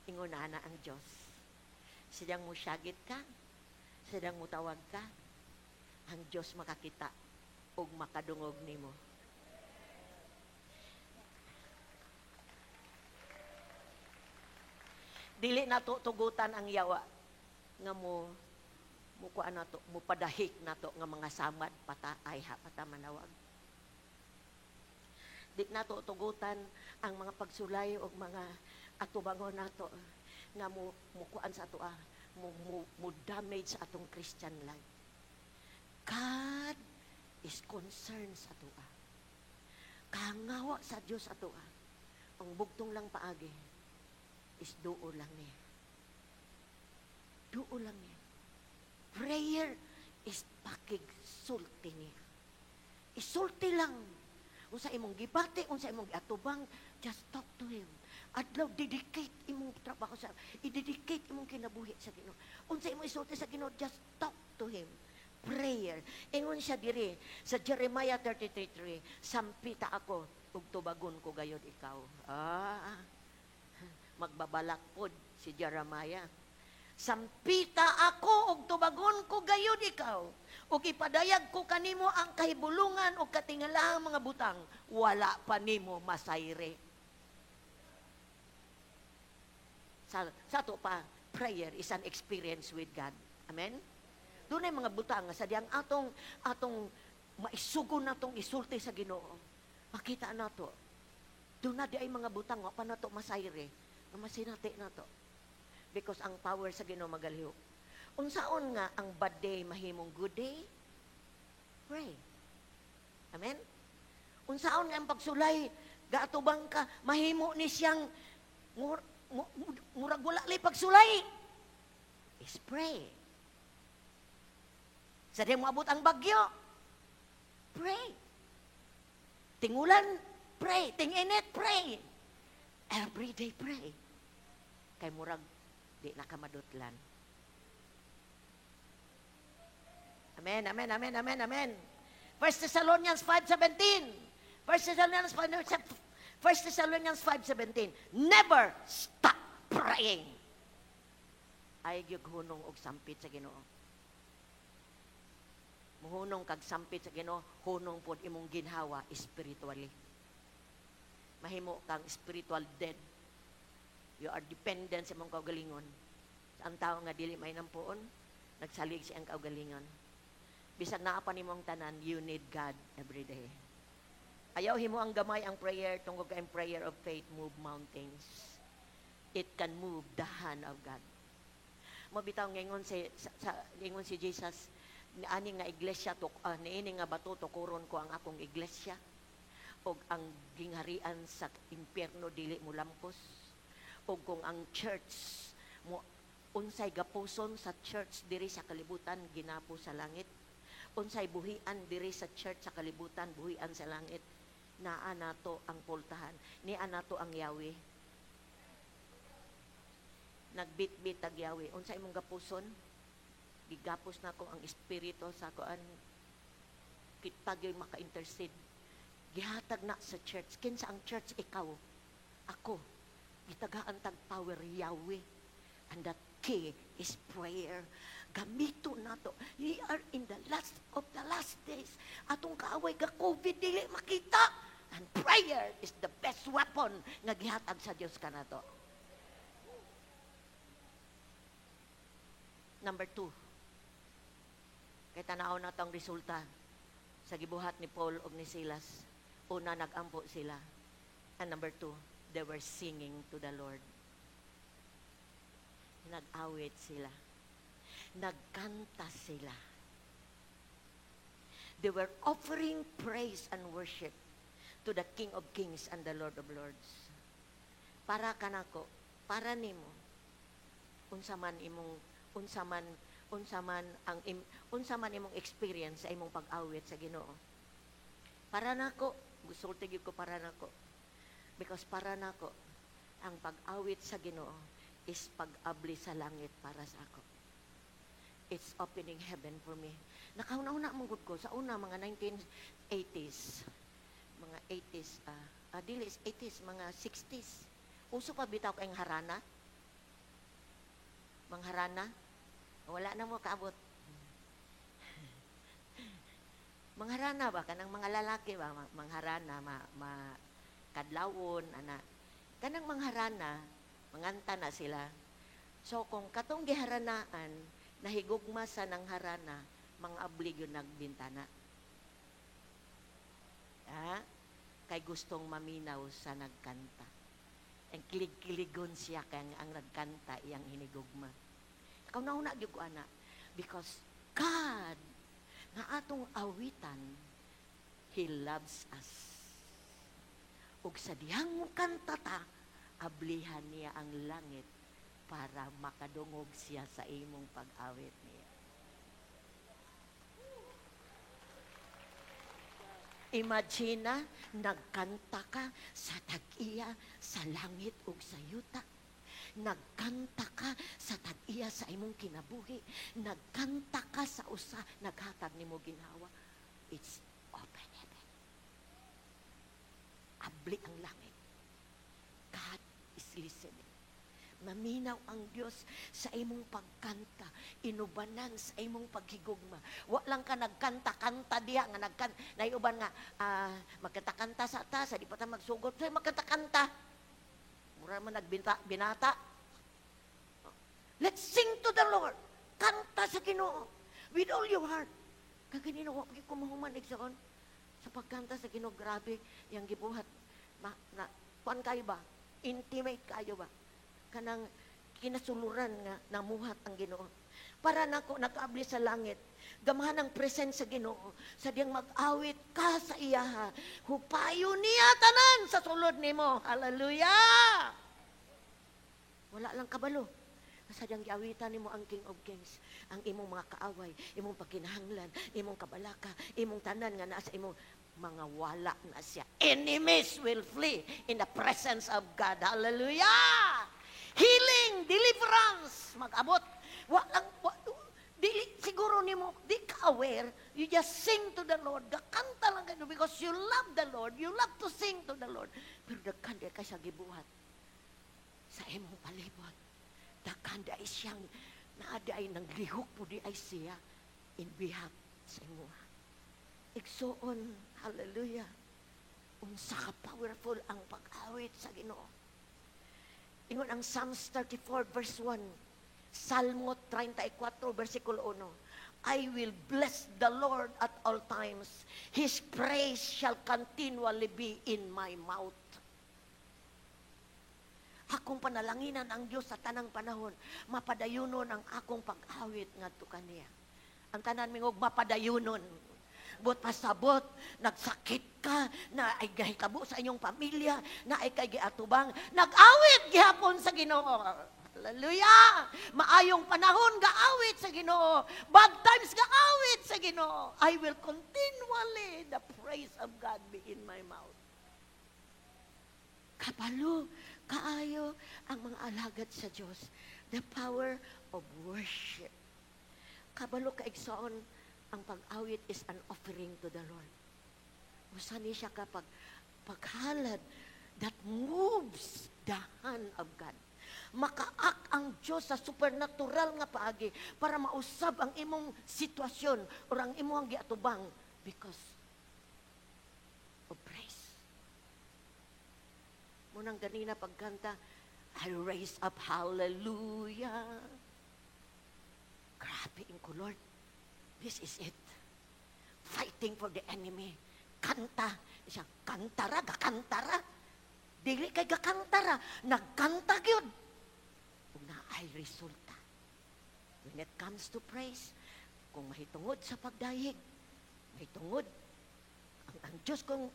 Ingon na ang Diyos. Sadyang musyagit ka, sadyang mutawag ka, ang Diyos makakita ug makadungog nimo. Dili nato tugutan ang yawa nga mo mukuan nato, mupadahik nato nga mga samad pata ay ha pata manawag. Di nato tugutan ang mga pagsulay og mga atubangon nato nga mo mukuan sa atoa, mo damage sa atong Christian life. God is concerned sa atoa. Kahangawa sa Dios atoa. Ang bugtong lang paagi is duo lang niya. Duo lang niya. Prayer is pakigsulti niya. Isulti lang. Unsa imong gibati, unsa imong giatubang, just talk to Him. Adlaw, dedicate imong trabaho sa, i-dedicate imong kinabuhi sa Ginoo. Unsa imong isulti sa Ginoo, just talk to Him. Prayer. Ingon siya diri sa Jeremiah 33:3, sampita ako ug tubagon ko gayod ikaw. Ah, magbabalak pod si Jeremiah. Sampita ako ug tubagon ko gayud ikaw. Ug ipadayag ko kanimo ang kahibulungan ug katingalahang mga butang, wala pa nimo masayre. Sa ato pa, prayer is an experience with God. Amen? Dunay mga butang nga sadyang atong maisugon natong isulti sa Ginoo. Makita nato. Doon na di ay mga butang wa pa nato masayre, nga masinati nato. Because ang power sa Ginoo magalihok. Unsaon nga ang bad day mahimong good day? Pray. Amen? Unsaon nga ang pagsulay, gaatubang ka, mahimo ni siyang murag wala lay pagsulay? Is pray. Sa di moabot ang bagyo, pray. Tingulan, pray. Tinginit, pray. Every day, pray. Kay murag di na ka madutlan. Amen, amen, amen, amen, amen. 1 Thessalonians 5:17. 1 Thessalonians 5:17. Never stop praying. Ay gyud hunong og sampit sa Ginoo. Muhunong kag sampit sa Ginoo, hunong pod imong ginhawa spiritually. Mahimo kang spiritual dead. You are dependent sa imong kaugalingon. Sa ang tao nga dili may nampuon, nagsalig siyang kaugalingon. Bisag naa pa nimong tanan, you need God every day. Ayaw himo ang gamay ang prayer tungod kay prayer of faith move mountains. It can move the hand of God. Mabitaw ngingon si ngingon si Jesus, ani nga iglesia to, niini nga bato tukuron ko ang akong iglesia og ang gingharian sa impyerno dili mo lampos. Og kung ang church mo unsay gapuson sa church diri sa kalibutan, ginapo sa langit. Unsay buhian diri sa church sa kalibutan, buhian sa langit. Naa nato ang pultahan, niya nato ang Yahweh. Nagbitbit ag Yahweh. Unsay imong gapuson? Gigapos nako ang espiritu sa kuan, kita gyud maka-intercede. Gihatag na sa church. Kinsa ang church? Ikaw. Ako. Gitagaan tag power Yahweh. And that key is prayer. Gamito nato. We are in the last of the last days. Atong kaaway ga COVID dili makita. And prayer is the best weapon nga gihatag sa Dios kanato. Number 2. Kay tan-aw na tong resulta sa gibuhat ni Paul ug ni Silas. Una, nagampo sila. And number 2, they were singing to the Lord. Nag-awit sila. Nagkanta sila. They were offering praise and worship to the King of Kings and the Lord of Lords. Para kanako, para nimo, unsa man imong unsa man unsa man ang im, unsa man imong experience sa imong pag-awit sa Ginoo. Para nako, gusulti gyud ko para nako. Because para nako, ang pag-awit sa Ginoo is pag-abli sa langit para sa ako. It's opening heaven for me. Nakauna-una man gud ko sa una mga 1980s, mga 80s, dili 80s, mga 60s. Uso pa bitaw kay harana? Mga harana? Wala na mo kaabot. Mangharana ba kanang mga lalaki ba mangharana ma kadlawon ana kanang mangharana manganta na sila. So kung katong giharanaan nahigugma sa nang harana, mga abli gyud nagbintana. Ha? Kay gustong maminaw sa nagkanta. Ang kilig-kiligon siya kay ang nagkanta iyang hinigugma. Kauna-una gyud ko ana because God nga atong awitan, He loves us. Ug sa dihang mukanta ta, ablihan niya ang langit para makadungog siya sa imong pag-awit niya. Imagine na, nagkanta ka sa tag-iya, sa langit ug sa yuta. Nagkanta ka sa tag-iya sa imong kinabuhi. Nagkanta ka sa usa, naghatag nimo ginhawa. It's open heaven. Abli ang langit. God is listening. Maminaw ang Dios sa imong pagkanta, inubanan sa imong paghigugma. Wa lang ka nagkanta-kanta diha nga nagkanta, naiuban nga magkanta-kanta sa ta, sa di pa ta magsugot, so magkanta-kanta. Mura man nagbinta, binata. Let's sing to the Lord. Kanta sa Ginoo with all your heart. Kaganina wa gyud ko mahuman igsoon sa pagkanta sa Ginoo, grabe yang gibuhat. Ma, na, kuan kayo ba? Intimate kayo ba? Kanang kinasuluran nga namuhat ang Ginoo. Para nako nakaabli sa langit. Gamahan ang presence sa Ginoo. Sa diyang mag-awit ka sa iyaha. Hupayo niya tanan sa sulod nimo. Hallelujah! Wala lang kabalo. Sa diyang giawitan nimo ang King of Kings, ang imong mga kaaway, imong pagkinahanglan, imong kabalaka, imong tanan nga naa sa imong mga wala na siya. Enemies will flee in the presence of God. Hallelujah! Healing, deliverance, mag-abot. Walang, dili, siguro nimo, di ka aware, you just sing to the Lord. Gakanta lang kayo because you love the Lord. You love to sing to the Lord. Pero daghan di kay sa gibuhat sa imong palibot. Daghan di ay siyang naadi ay nang lihok po di ay siya in behalf sa imuha. Igsuon, hallelujah. Unsa ka powerful ang pag-awit sa Ginoo. Ingon ang Psalms 34 verse 1, Salmo 34 versikulo 1, I will bless the Lord at all times. His praise shall continually be in my mouth. Akong panalanginan ang Dios sa tanang panahon, mapadayunon ang akong pag-awit ngadto kaniya. Ang tanan mingog mapadayunon. But pasabot, nagsakit ka, na ay gahitabo sa inyong pamilya, na ay kay giatubang, nag-awit gihapon sa Ginoo. Hallelujah! Maayong panahon, gaawit sa Ginoo. Bad times, gaawit sa Ginoo. I will continually the praise of God be in my mouth. Kabalo, kaayo ang mga alagad sa Dios. The power of worship. Kabalo kaigsoon, ang pag-awit is an offering to the Lord. Usa ni siya kapag paghalad that moves the hand of God. Makaak ang Diyos sa supernatural nga paagi para mausab ang imong sitwasyon or ang imong giatubang because of praise. Munang ganina pagkanta, I raise up hallelujah. Grabe ko, Lord. This is it. Fighting for the enemy. Kanta. Siya, kantara, gakantara. Dili kay gakantara, nagkanta gyud. Ug naay resulta. When it comes to praise, kung mahitungod sa pagdayeg, mahitungod ang Diyos kung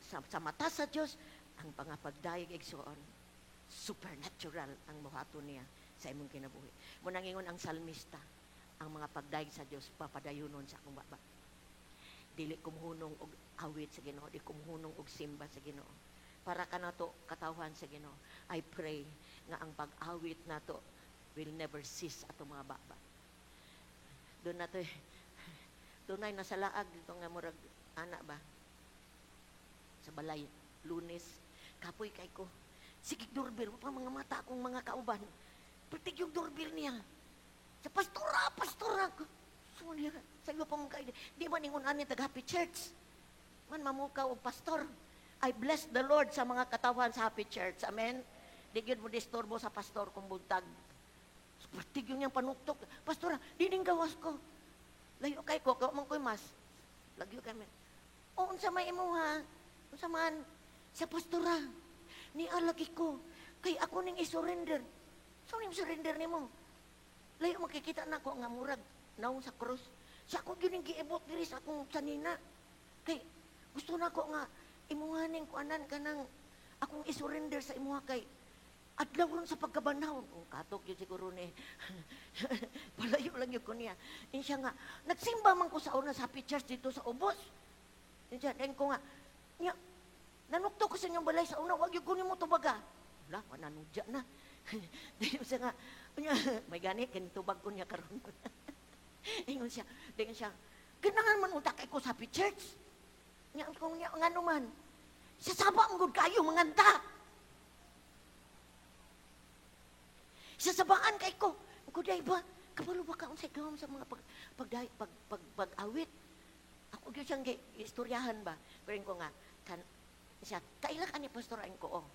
sa mata sa Diyos, ang pangapagdayeg, igsuon, supernatural ang buhaton niya sa imong kinabuhi. Munang ingon ang salmista, ang mga pagdayeg sa Dios papadayunon sa akong baba. Dili ko mohunong og awit sa Ginoo, di ko mohunong og simba sa Ginoo. Para kanato katawhan sa Ginoo, I pray nga ang pag-awit nato will never cease atong mga baba. Doon na to, dunay nasa laag dito nga murag ana ba sa balay Lunes, kapoy kay ko. Sige, doorbell pa mga mata akong mga kauban. Pertig yung doorbell niya. Sa pastora, pastora. So niya, sa iyo pa mong kayo. Di ba ningon ani taga Happy Church? Man mamukaw og pastor. I bless the Lord sa mga katawhan sa Happy Church. Amen. Di gyud mo disturbo sa pastor kung buntag. Pertig yung niyang panuktok. Pastora, di ning gawas ko. Layo kay ko, kaw man ko'y mas. Lagyo kami. O, unsa may imuha? Unsa man? Sa pastora. Ni alagi ko. Kay ako ning i-surrender. So, ning surrender nimo? Layo makikita na ako nga murag naong sa krus. Sa ako gyud ning giibot diri sa akong sanina. Kay gusto na ko nga imuha ning kuanan kanang akong i-surrender sa imuha kay adlaw ron sa pagkabanhaw. Kung katok yun siguro ni, palayo lang yun ko niya. Yun siya nga, nagsimba man ko sa una sa Happy Church dito sa Ubos. Yun siya, dayon ko nga, niya, nanukto ko sa inyong balay sa una, wag yun kunin mo tubaga. Wala, mananudya na. Dayon siya nga, niya, may gani, kinitubag ko niya karon. Ingon siya, dayon siya, ganahan man unta kay ko sa Happy Church. Niya, kung niya, nga naman, sa saba ang gud kayo, manganta. Sa sabaan kay ko, kuday ba, kabalo ba ka unsay gawam sa mga pag-awit? Ako gyud siyang istoryahan ba? Pero ko nga, kan, siya, kaila ka ni pastor ko, oh,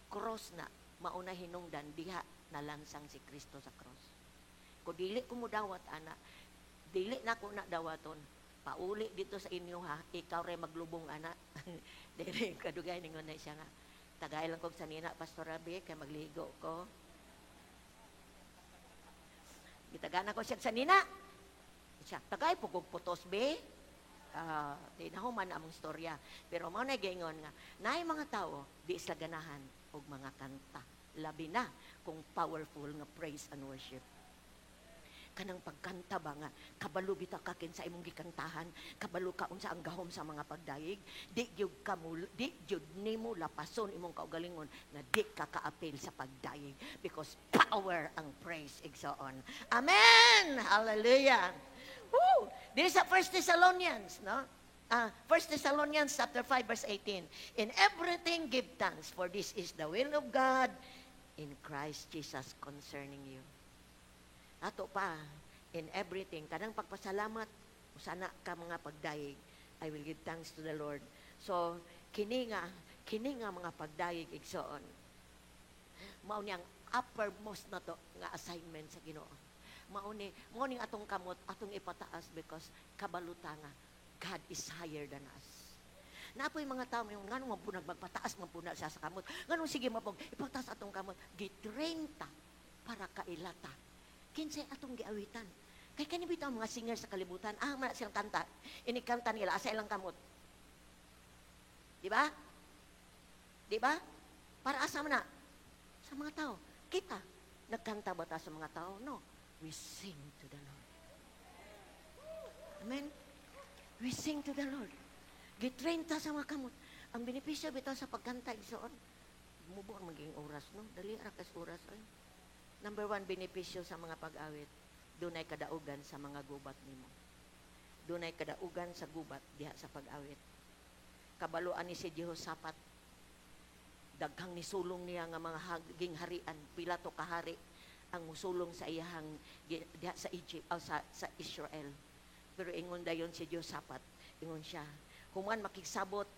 cross na, mauna hinungdan, diha nalansang si Kristo sa cross. Ko dili ko mo dawat, ana, dili na ko na dawaton, pauli dito sa inyo ha, ikaw rin maglubong, ana. Dili, kadugay ningon na siya nga, tagay lang kog sanina, Pastor Rabi, kay magligo ko. Gitagana ko siya sanina. Siya, tagay po kog putos, be. Di na human among storya. Pero mao na giingon nga, naay mga tao, di sila ganahan og mga kanta. Labi na kung powerful nga praise and worship. Kanang pagkanta ba nga, kabalo bitaw ka kinsa imong gikantahan, kabalo ka unsa ang gahom sa mga pagdayeg, di gyud ka mo, di gyud nimo lapason imong kaugalingon nga di ka kaapil sa pagdayeg because power ang praise, igsoon. Amen. Hallelujah. Woo! Diri sa 1 Thessalonians, no? 1 Thessalonians chapter 5 verse 18. In everything give thanks, for this is the will of God in Christ Jesus concerning you. Ato pa, in everything, kanang pagpasalamat, usana ka mga pagdayeg, I will give thanks to the Lord. So, kini nga mga pagdayeg, igsoon, mao ni ang uppermost na to nga assignment sa Ginoo. Mao ni atong kamot, atong ipataas because kabaluta nga, God is higher than us. Napoy mga tao, yung nganong mapunag, magpataas man siya sa kamot. Nganong sige mapog, ipataas atong kamot. Gitrain ta para kailata. Kinsay atong giawitan. Kay kani bitaw mga singer sa kalibutan, man silang kanta. Inikanta nila asa ilang kamot. Di ba? Di ba? Para asa man na? Sa mga tao. Kita, nagkanta ba ta sa mga tao? No. We sing to the Lord. Amen? We sing to the Lord. Gitrain ta sa mga kamot. Ang benepisyo bitaw sa pagkanta, igsoon. Mubo ang magiging oras, no? Dali ra kas oras ay. Number one, benepisyo sa mga pag-awit, dunay kadaugan sa mga gubat nimo. Dunay kadaugan sa gubat diha sa pag-awit. Kabaluan ni si Jehoshaphat, daghang nisulong niya nga mga haging harian, pila to kahari ang musulong sa iyahang diha sa Egypt o sa Israel. Pero ingon dayon si Jehoshaphat, ingon siya, human makigsabot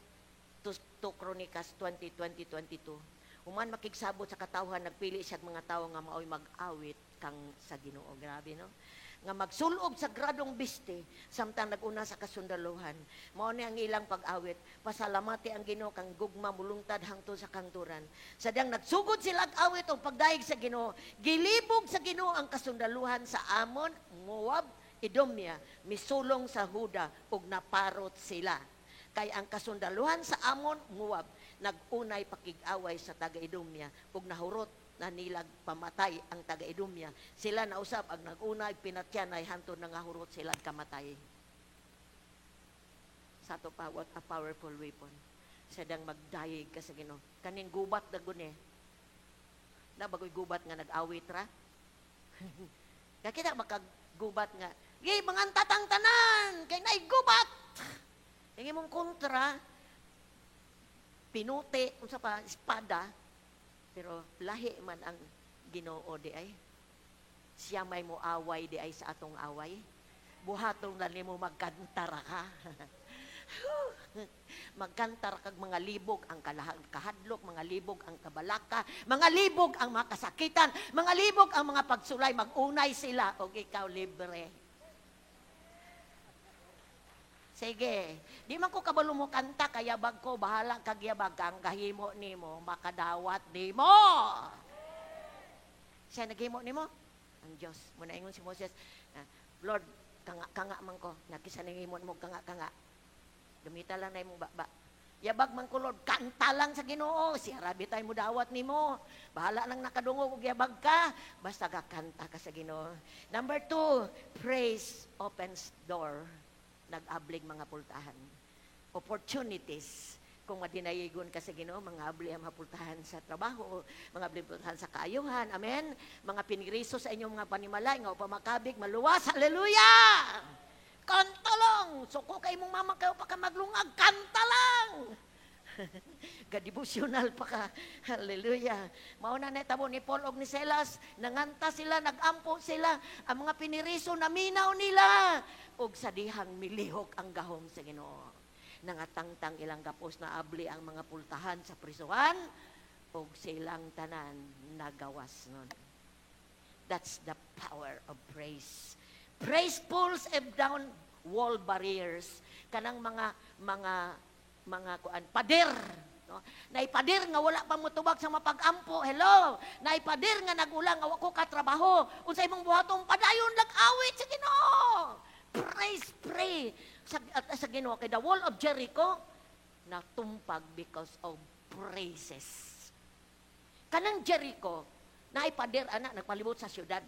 to Chronicle 20:20-22. Human makigsabot sa katawhan, nagpili siya mga tawo nga maoy mag-awit kang sa Ginoo. Grabe, no? Nga magsulog sa gradong biste samtang naguna sa kasundaluhan. Mao ni ang ilang pag-awit. Pasalamati ang Ginoo kang gugma mulungtad hangtod sa kangturan. Sa diyang nagsugod sila awit og pagdayeg sa Ginoo, gilibog sa Ginoo ang kasundaluhan sa Amon, Moab, Edomia, misulong sa Huda ug naparot sila. Kay ang kasundaluhan sa Amon, Moab, nagunay pakig-away sa taga-Edomia ug nahurot na nilag pamatay ang taga-Edomia. Sila nausap ang nagunay pinatyan ay hantod nangahurot sila kamatay. Sa ato pa, what a powerful weapon. Sa dang magdayeg ka sa Ginoo. Kaning gubat na guni. Na bagoy gubat nga nag-awit ra. Kaya kita makagubat nga, "Gi, mga tatang tanan, kay naay gubat." Ang imong kontra, pinute, unsa pa, espada, pero lahi man ang Ginoo di ay. Siya may moaway di ay sa atong away. Buhaton lang nimo magkantara ka. Magkantara kag mga libog ang kahadlok, mga libog ang kabalaka, mga libog ang mga kasakitan, mga libog ang mga pagsulay, magunay sila og ikaw libre. Sige, di man ko kabalo mo kanta, kaya bag ko, bahala kag yabag kang kahimo nimo, makadawat nimo. Siya naghimo nimo? Ang Diyos. Muna ingon si Moses, "Lord, kanga, kanga man ko, nakisa ning himo mo kanga, kanga. Gamita lang na imong baba. Yabag man ko, Lord, kanta lang sa Ginoo. Siya rabi tayo mo dawat nimo. Bahala lang nakadungog og yabag ka. Basta kakanta ka sa Ginoo." Number two, praise opens door. Nag-ablig mga pultahan. Opportunities. Kung madinayigon ka sa Ginoo, mga abli ang mga pultahan sa trabaho, mga abli ang pultahan sa kaayuhan. Amen? Mga piniriso sa inyong mga panimalay, nga upang makabig, maluwas. Hallelujah! Kanta lang! Suko kay mong mama kayo pa ka maglungag, kanta lang! Ga-devotional pa ka. Hallelujah. Mao na natabo ni Paul og ni Silas, nanganta sila, nagampo sila, ang mga piniriso naminaw nila og sa dihang milihok ang gahom sa Ginoo. Nangatangtang ilang gapos, na abli ang mga pultahan sa prisuhan og silang tanan nagawas nun. That's the power of praise. Praise pulls down wall barriers. Kanang mga kuan pader, no? Naipader nga wala pa motubag sa mapagampo. Hello, naipader nga nagulang nga wa ko katrabaho. Unsay imong buhaton? Padayon lang, awit sa Ginoo. Praise, pray sa Ginoo kay the wall of Jericho natumpag because of praises. Kanang Jericho, naipader ana nagpalibot sa syudad.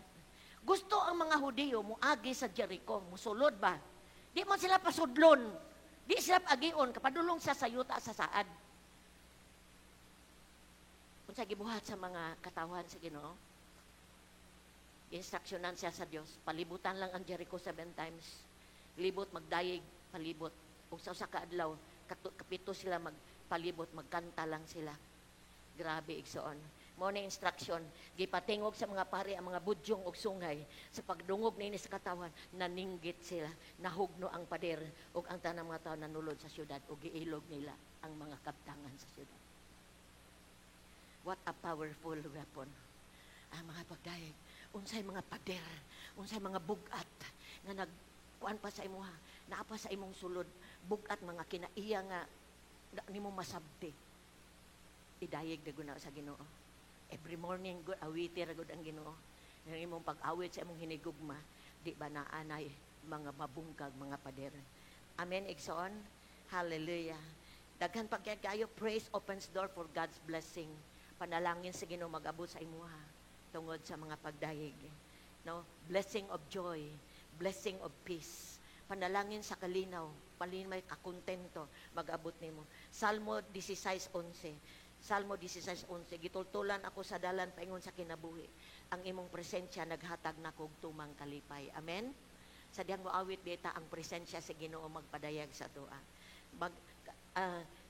Gusto ang mga Hudiyo moagi sa Jericho, musulod ba? Di man sila pasudlon. Di sila pagion, kapadulong sa sayuta sa saad. Unsa gibuhat sa mga katawhan sa Ginoo? Instructionan siya sa Dios, palibutan lang ang Jericho seven times. Libot, magdayeg, palibot. Ug sa usa ka adlaw, kapito sila magpalibot, magkanta lang sila. Grabe, igsoon. Mao na instruction, gipatingog sa mga pari ang mga budyong og sungay. Sa pagdungog niini sa katawan, naninggit sila, nahugno ang pader ug ang tanang mga tao nanulod sa syudad ug giilog nila ang mga kabtangan sa syudad. What a powerful weapon. Ang mga pagdayeg, unsay mga pader, unsay mga bugat nga nagkuan pa sa imuha, naa pa sa imong sulod, bugat mga kinaiya nga nimo masabti. Idayeg na guna sa Ginoo. Every morning, good, awiti ra gud ang Ginoo. Ang imong pag-awit sa imong hinigugma, di ba naanay mga mabungkag mga pader. Amen, igsoon? Hallelujah. Daghan pa kayo, praise opens door for God's blessing. Panalangin sa Ginoo mag-abot sa imuha tungod sa mga pagdayeg. No? Blessing of joy, blessing of peace. Panalangin sa kalinaw, palin may kakontento mag-abot nimo. Salmo 16:11. Salmo 16:11, "Gitultulan ako sa dalan paingon sa kinabuhi. Ang imong presensya naghatag nako og tumang kalipay." Amen. Sa dihang moawit beta ang presensya sa Ginoo magpadayag sa atoa. Mag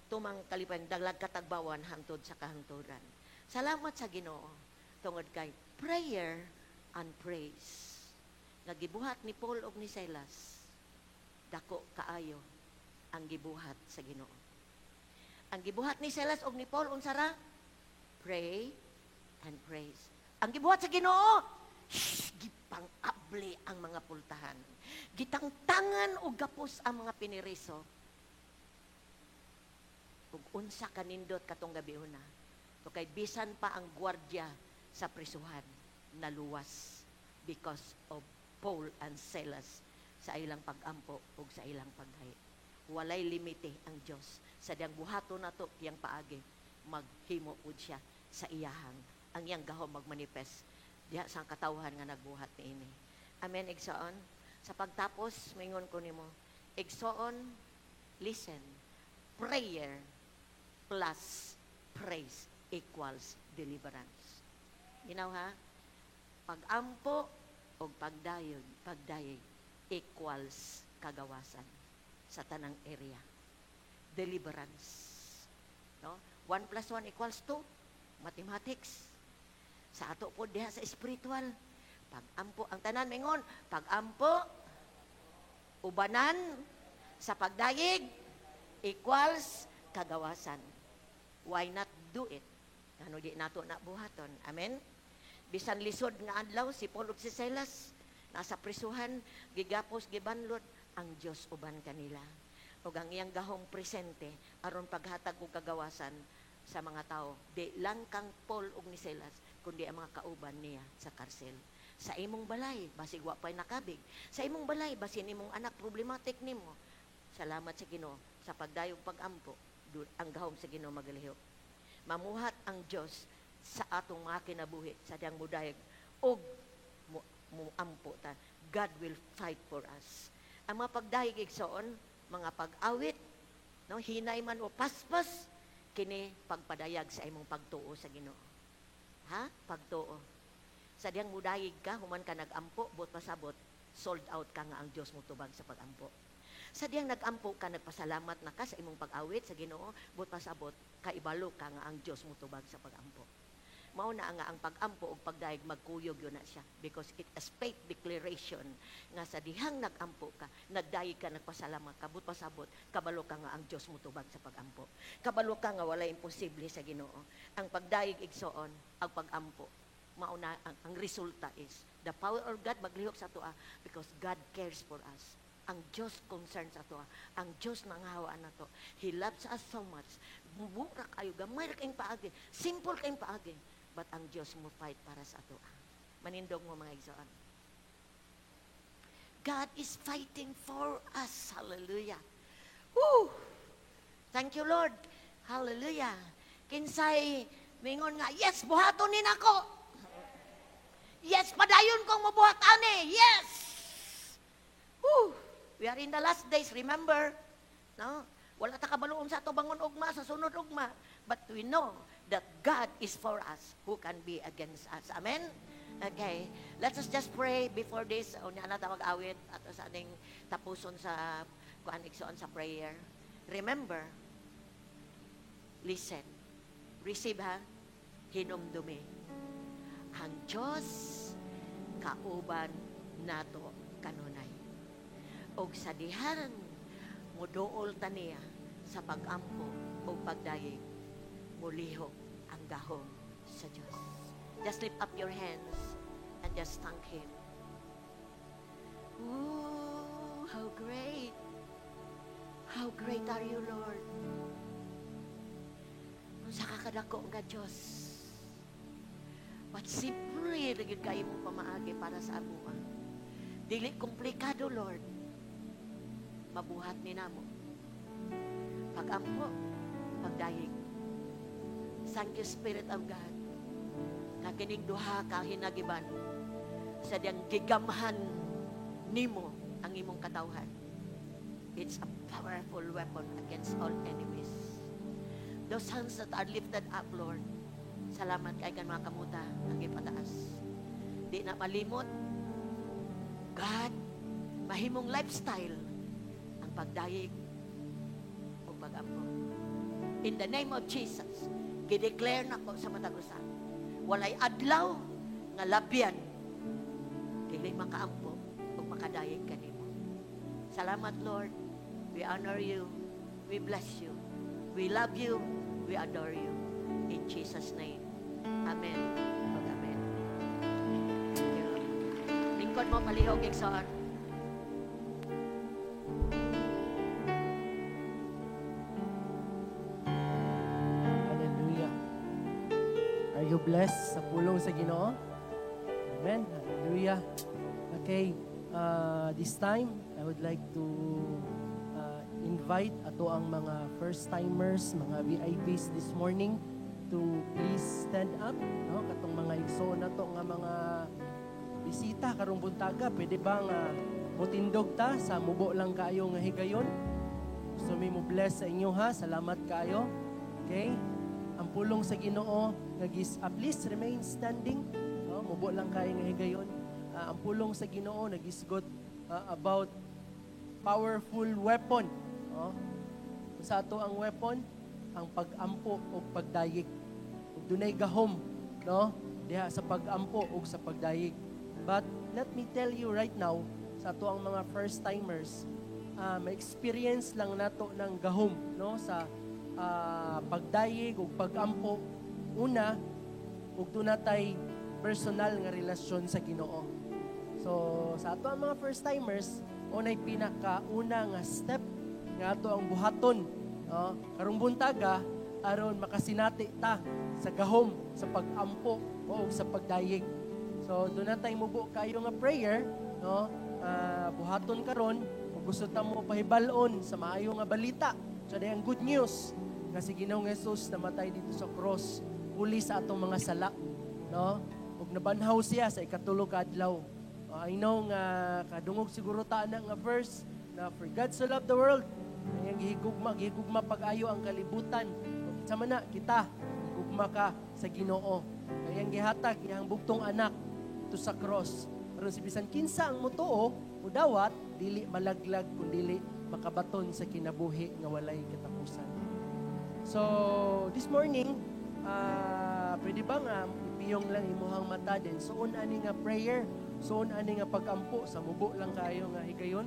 tumang kalipay, daglag katagbawan hangtod sa kahangturan. Salamat sa Ginoo tungod kay prayer and praise nga gibuhat ni Paul og ni Silas, dako kaayo ang gibuhat sa Ginoo. Ang gibuhat ni Silas og ni Paul, unsa ra? Pray and praise. Ang gibuhat sa Ginoo, shh, gipang-abli ang mga pultahan. Gitangtangan og gapos ang mga piniriso. Ug unsa kanindot katong gabihona. To kay bisan pa ang gwardya sa prisuhan naluwas because of Paul and Silas sa ilang pag-ampo ug sa ilang pagdayeg. Walay limite ang Dios sa diyang buhaton nato iyang paagi, maghimo pud siya sa iyahang ang iyang gahom magmanifest diha sa katawhan nga nagbuhat niini. Amen, igsoon. Sa pagtapos, mingon ko nimo, igsoon, listen. Prayer plus praise equals deliverance. Ginaw ha? Pag-ampo o pagdayog, pagdayeg equals kagawasan sa tanang area. Deliverance. No? 1 plus 1 equals 2. Mathematics. Sa ato po diha sa spiritual. Pag-ampo, ang tanan mingon, pag-ampo, ubanan, sa pagdayeg, equals kagawasan. Why not do it? Ano di nato na buhaton? Amen? Bisan lisod nga adlaw, si Paul ug si Silas, nasa prisuhan, gigapos, gibanlod, ang Dios uban kanila. Ug ang iyang gahom presente aron paghatag og kagawasan sa mga tao. Di lang kang Paul ug ni Silas, kundi ang mga kauban niya sa karsel. Sa imong balay, basig wa pa'y nakabig. Sa imong balay, basin imong anak problematic nimo. Salamat sa Ginoo sa pagdayog, pagampo, ang gahom sa Ginoo magalihok. Mamuhat ang Dios sa atong mga kinabuhi sa diyang mudayeg og muampo ta. God will fight for us. Ang mga pagdayeg, igsoon, mga pag-awit, no, hinay man o paspas, kini pagpadayag sa imong pagtuo sa Ginoo. Ha? Pagtuo. Sa diyang mudayeg ka, human ka nagampo, buot pasabot, sold out ka nga ang Dios mo tubag sa pagampo. Sa diyang nagampo ka, nagpasalamat na ka sa imong pag-awit sa Ginoo, buot pasabot, kaibalo ka nga ang Dios mo tubag sa pagampo. Mao na nga ang pag-ampo ug pagdayeg magkuyog yun na siya because it is faith declaration nga sa dihang nag-ampo ka, nagdayeg ka, nagpasalamat ka, buot pasabot, kabalo ka nga ang Dios mo tubag sa pag-ampo. Kabalo ka nga walay imposible sa Ginoo. Ang pagdayeg, igsoon, ang pag-ampo, mao na ang resulta is the power of God maglihok sa atoa because God cares for us. Ang Diyos concerned sa atoa. Ang Diyos nangahawaan nato. He loves us so much. Mura kayo, gamay ra kayong paagi. Simple kayong paagi. But ang Diyos mo fight para sa atoa. Manindog mo, mga igsoon. God is fighting for us. Hallelujah. Woo! Thank you, Lord. Hallelujah. Kinsay mingon nga, "Yes, buhaton ni nako. Yes, padayon kong mabuhat ani. Yes!" Woo! We are in the last days, remember? No? Wala ta kabalo unsa ato bangon ugma, sa sunod ugma. But we know that God is for us. Who can be against us? Amen? Okay. Let us just pray before this. Unya na ta mag-awit at sa ating tapuson sa kuan, igsoon, sa prayer. Remember, listen, receive ha, hinumdumi. Ang Diyos kauban nato kanunay. Og sa dihang muduol ta niya sa pag-ampo o pagdayeg, mulihok ang gahom sa Diyos. Just lift up your hands and just thank Him. Ooh, how great. How great are you, Lord. Unsa ka kadako nga Diyos. But simple ra gyud kayo mong pamaagi para sa amoa. Dili komplikado, Lord. Mabuhat ni namo. Pag-ampo, pagdayeg. Thank you, Spirit of God. Nga kining duha ka hinagiban sa diyang gigamhan nimo ang imong katawhan. It's a powerful weapon against all enemies. Those hands that are lifted up, Lord, salamat kay kan mga kamuta ang gipataas. Di na malimot, God, mahimong lifestyle ang pagdayeg o pag-ampo. In the name of Jesus, gideclare nako sa matag usa. Walay adlaw nga labyan dili makaampo o makadayeg kanimo. Salamat, Lord. We honor you. We bless you. We love you. We adore you. In Jesus' name. Amen. Ug amen. Thank you. Lingkod mo palihog, igsoon. Hallelujah. Are you blessed sa pulong sa Ginoo? Amen. Hallelujah. Okay, this time I would like to invite ato ang mga first-timers, mga VIPs this morning to please stand up, no? Katong mga igsoon nato nga mga bisita karong buntaga, pwede ba nga mutindog ta sa mubo lang kaayo nga higayon? Gusto mi mo bless sa inyo ha. Salamat kaayo. Okay? Ang pulong sa Ginoo nga please remain standing, no? Mubo lang kaayo nga higayon. Ang pulong sa Ginoo nagisgot about powerful weapon, no? Sa ato ang weapon, ang pag-ampo o pagdayeg. Ug dunay gahom, no? Diha sa pag-ampo ug sa pagdayeg. But let me tell you right now, sa ato ang mga first timers, ma-experience lang nato ng gahom, no, sa pagdayeg ug pag-ampo. Una, ug duna tay personal nga relasyon sa Ginoo. So sa ato ang mga first timers, unay pinakauna nga step nga ato ang buhaton, no, karong buntaga aron makasinati ta sa gahom sa pag-ampo o sa pagdayeg. So doon na tayo mubo kayo nga prayer, no? Buhaton karon ug gusto ta mo pahibal-on sa maayo nga balita. So day ang good news nga si Ginoong Jesus namatay dito sa cross uli sa atong mga sala, no? Ug nabanhaw siya sa ikatulo ka adlaw. I know nga kadungog siguro ta ana nga verse na for God so loved the world, ang gihigugma, gihigugma pag-ayo ang kalibutan. Ug sama na kita, gugma ka sa Ginoo. Kaya ang gihatag iyang bugtong anak to sa cross. Aron si bisan kinsa ang motuo o dawat, dili malaglag kun dili makabaton sa kinabuhi nga walay katapusan. So this morning, pwede ba nga ipiyong lang imuhang mata din? Suon ani nga prayer, suon ani nga pagampo sa mubo lang kayo nga higayon.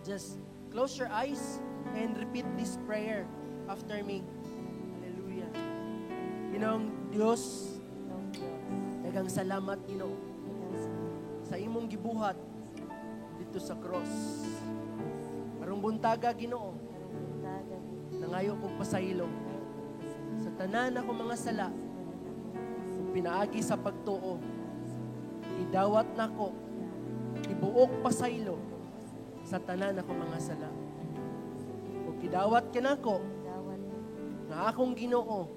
Just close your eyes and repeat this prayer after me. Hallelujah. Ginoong Dios, daghang salamat Ginoo sa imong gibuhat dito sa cross. Karong buntaga Ginoo, nangayo kog pasaylo sa tanan ako mga sala ug pinaagi sa pagtuo. Idawat nako tibuok pasaylo sa tanan ako mga sala. Ug gidawat kanako nga akong Ginoo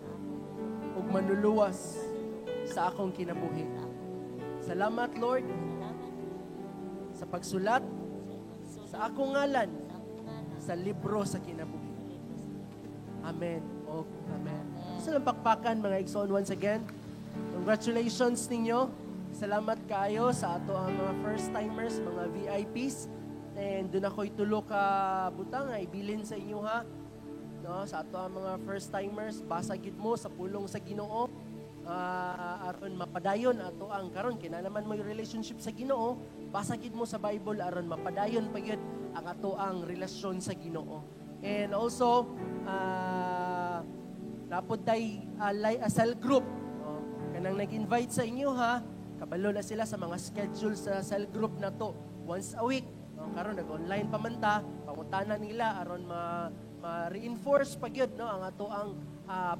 ug manluluwas sa akong kinabuhi. Salamat Lord sa pagsulat sa akong ngalan sa libro sa kinabuhi. Amen. O amen. Gusto lang pakpakan mga igsoon once again. Congratulations ninyo. Salamat kaayo sa ato ang mga first timers, mga VIPs. And doon ako'y tulo ka butang nga ibilin sa inyo ha. No, sa ato ang mga first timers, basa gid mo sa pulong sa Ginoo. Aron mapadayon ato ang karon kinalaman mo yung relationship sa Ginoo, basa gid mo sa Bible aron mapadayon pa gyud ang ato ang relasyon sa Ginoo. And also napod tay cell group. No? Kanang nag-invite sa inyo ha, kabalo na sila sa mga schedule sa cell group na to once a week. No, karon nag-online pa man ta, pangutana nila aron ma-reinforce pa gyud, no, ang ato ang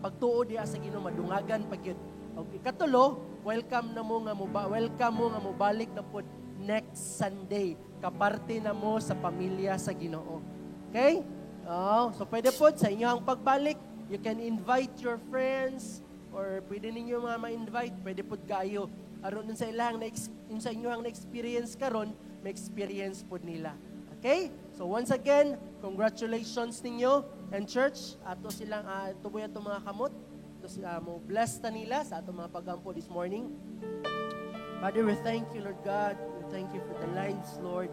pagtuo diha sa Ginoo, madungagan pa gyud. Og ikatulo, welcome na mo nga mo welcome mo nga mobalik na pod next Sunday. Kaparte na mo sa pamilya sa Ginoo. Okay? Oh, so pwede pod sa inyong pagbalik, you can invite your friends or pwede ninyo mga ma-invite, pwede pod kayo aron sa ilang na sa inyong na-experience karon, ma-experience pod nila. Okay? So once again, congratulations ninyo and church, ato silang tuboy ato mga kamot. Ato sila mo bless ta nila sa ato mga pagampo this morning. Father, we thank you, Lord God. We thank you for the lives, Lord,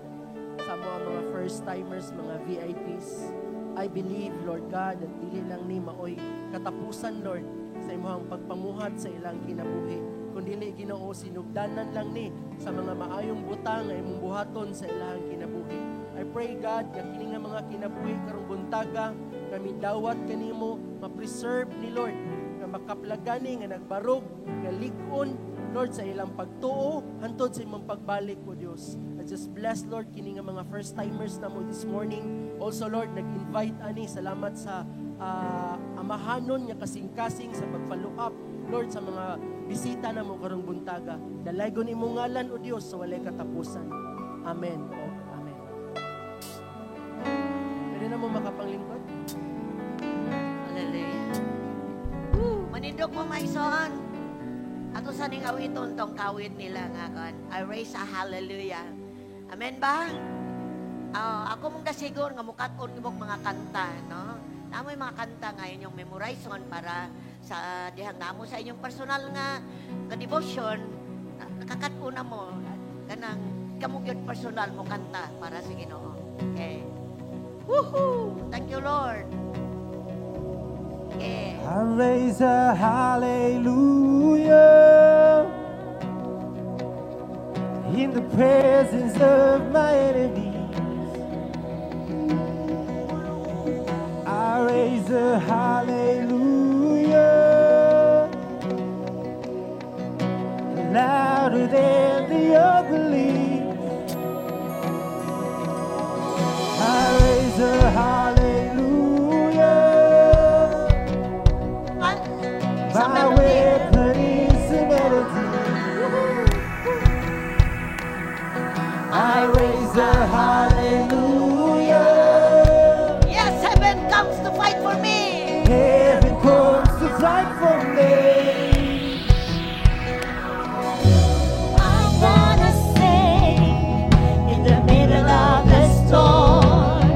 sa mga first timers, mga VIPs. I believe, Lord God, that dili lang ni maoy katapusan, Lord, sa imong pagpamuhat sa ilang kinabuhi. Kundili, Ginoo, sinugdanan lang ni sa mga maayong butang nga imong buhaton sa ilang kinabuhi. I pray, God, nga kini nga mga kinabuhi karong buntaga, kami dawat kanimo, ma-preserve ni Lord, nga makaplagani, nga nagbarog, nga lig-on, Lord, sa ilang pagtuo, hantod sa imong pagbalik, O Dios. I just bless, Lord, kini nga mga first timers na mo this morning. Also, Lord, nag-invite ani, salamat sa amahanon nga kasing-kasing sa pag-follow up, Lord, sa mga bisita na mo karong buntaga. Dalaygon imong ngalan, O Dios, sa walay katapusan. Amen. O amen. Pwede na mo makapanglingkod? Hallelujah. Manindog mo, maigsoon. Ato sa ning awiton tong kawit nila nga kon. I raise a hallelujah. Amen ba? Ah, ako mong dasigor nga mukat-on imong mga kanta, no? Namoy mga kanta nga inyong memorize on para sa dihang namo sa inyong personal nga devotion, nakakat-on na mo kanang kamo gyud personal mo kanta para sa Ginoo. Okay. Woohoo! Thank you, Lord. Okay. I raise a hallelujah in the presence of my enemies. I raise a hallelujah louder than the unbelief. I raise a hallelujah. Isang My melody. Weapon is a melody. I raise a hallelujah. Yes, heaven comes to fight for me. Heaven comes to fight for me. I'm gonna sing in the middle of the storm,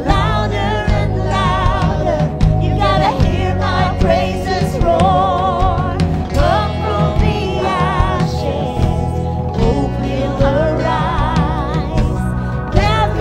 louder and louder. You gotta hear my praises roar. Come from the ashes, hope will arise. Death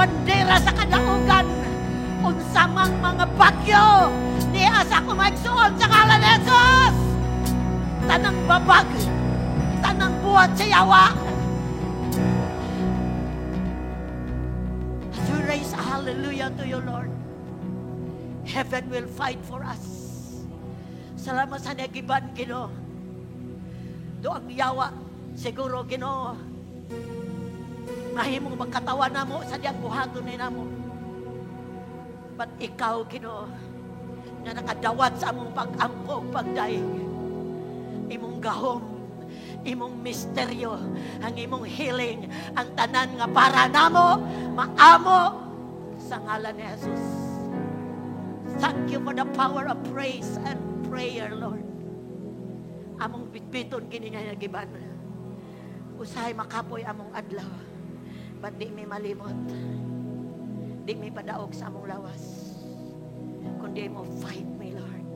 Bandera sa kadaugan, unsa mang mga bagyo, niya sa akong maigsoon sa ngalan ni Jesus. Tanang babag, tanang buhat sa yawa. As we raise a hallelujah to you, Lord, heaven will fight for us. Salamat sa nagiban, Ginoo. Do ang yawa, siguro, Ginoo, mahimong magkatawa namo sa diyang buhaton ni namo. But ikaw, Ginoo, nga nakadawat sa among pag-ampo ug pagdaig, imong gahom, imong misteryo, ang imong healing, ang tanan nga para namo, maamo sa ngalan ni Jesus. Thank you for the power of praise and prayer, Lord. Among bitbiton kini nga nagiban. Usahay makapoy among adlaw. But di mi malimot. Di mi padaog sa among lawas. Kundi mo fight me, Lord.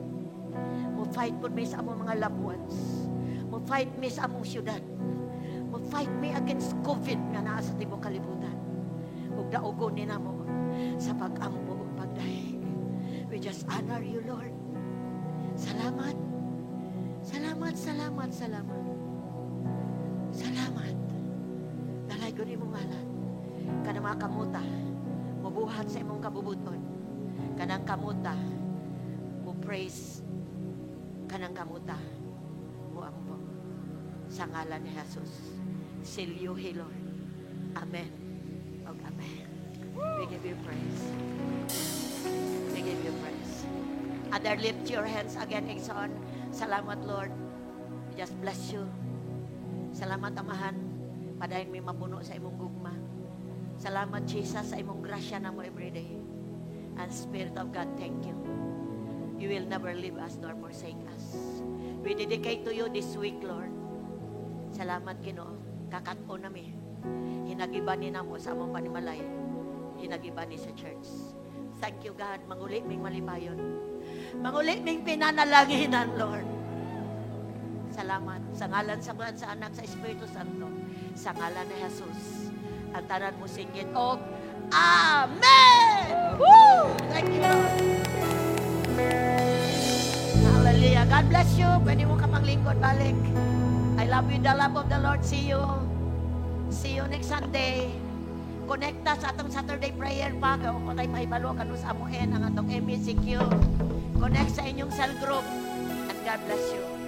Mo fight pud mi sa among mga loved ones. Mo fight mi sa among syudad. Mo fight mi against COVID nga naa sa tibuok kalibutan. Ug daugon ni namo sa pag-ampo ug pagdahig. We just honor you, Lord. Salamat. Salamat, salamat, salamat. Salamat. Dalaygon imong ngalan. Kanang mga kamuta, mubuhat sa imong kabubuton. Kanang kamuta, mo praise. Kanang kamuta, mo ampo. Sa ngalan ni Jesus. Silyuhi, Lord. Amen. Og amen. We give you praise. We give you praise. Other, lift your hands again, igsoon. Salamat, Lord. We just bless you. Salamat, Amahan. Padayon may mapuno sa imong gugma. Salamat, Jesus, sa imong grasya namo every day. And Spirit of God, thank you. You will never leave us nor forsake us. We dedicate to you this week, Lord. Salamat, Ginoo. Kakat-on nami. Hinagiban ni namo sa among panimalay. Hinagiban ni sa church. Thank you, God. Manguli ming malipayon. Manguli ming pinanalanginan, Lord. Salamat. Sa ngalan sa Amahan, sa Anak, sa Espiritu Santo. Sa ngalan ni Jesus. Ang tanan mo singgit og Amen! Woo! Thank you, Lord. Hallelujah. God bless you. Pwede mo ka maglingkod balik. I love you, the love of the Lord. See you. See you next Sunday. Konekta sa atong Saturday prayer pa. Kaya ko tayo pahibalo kanu sa amoen ang atong MECQ. Connect sa inyong cell group. And God bless you.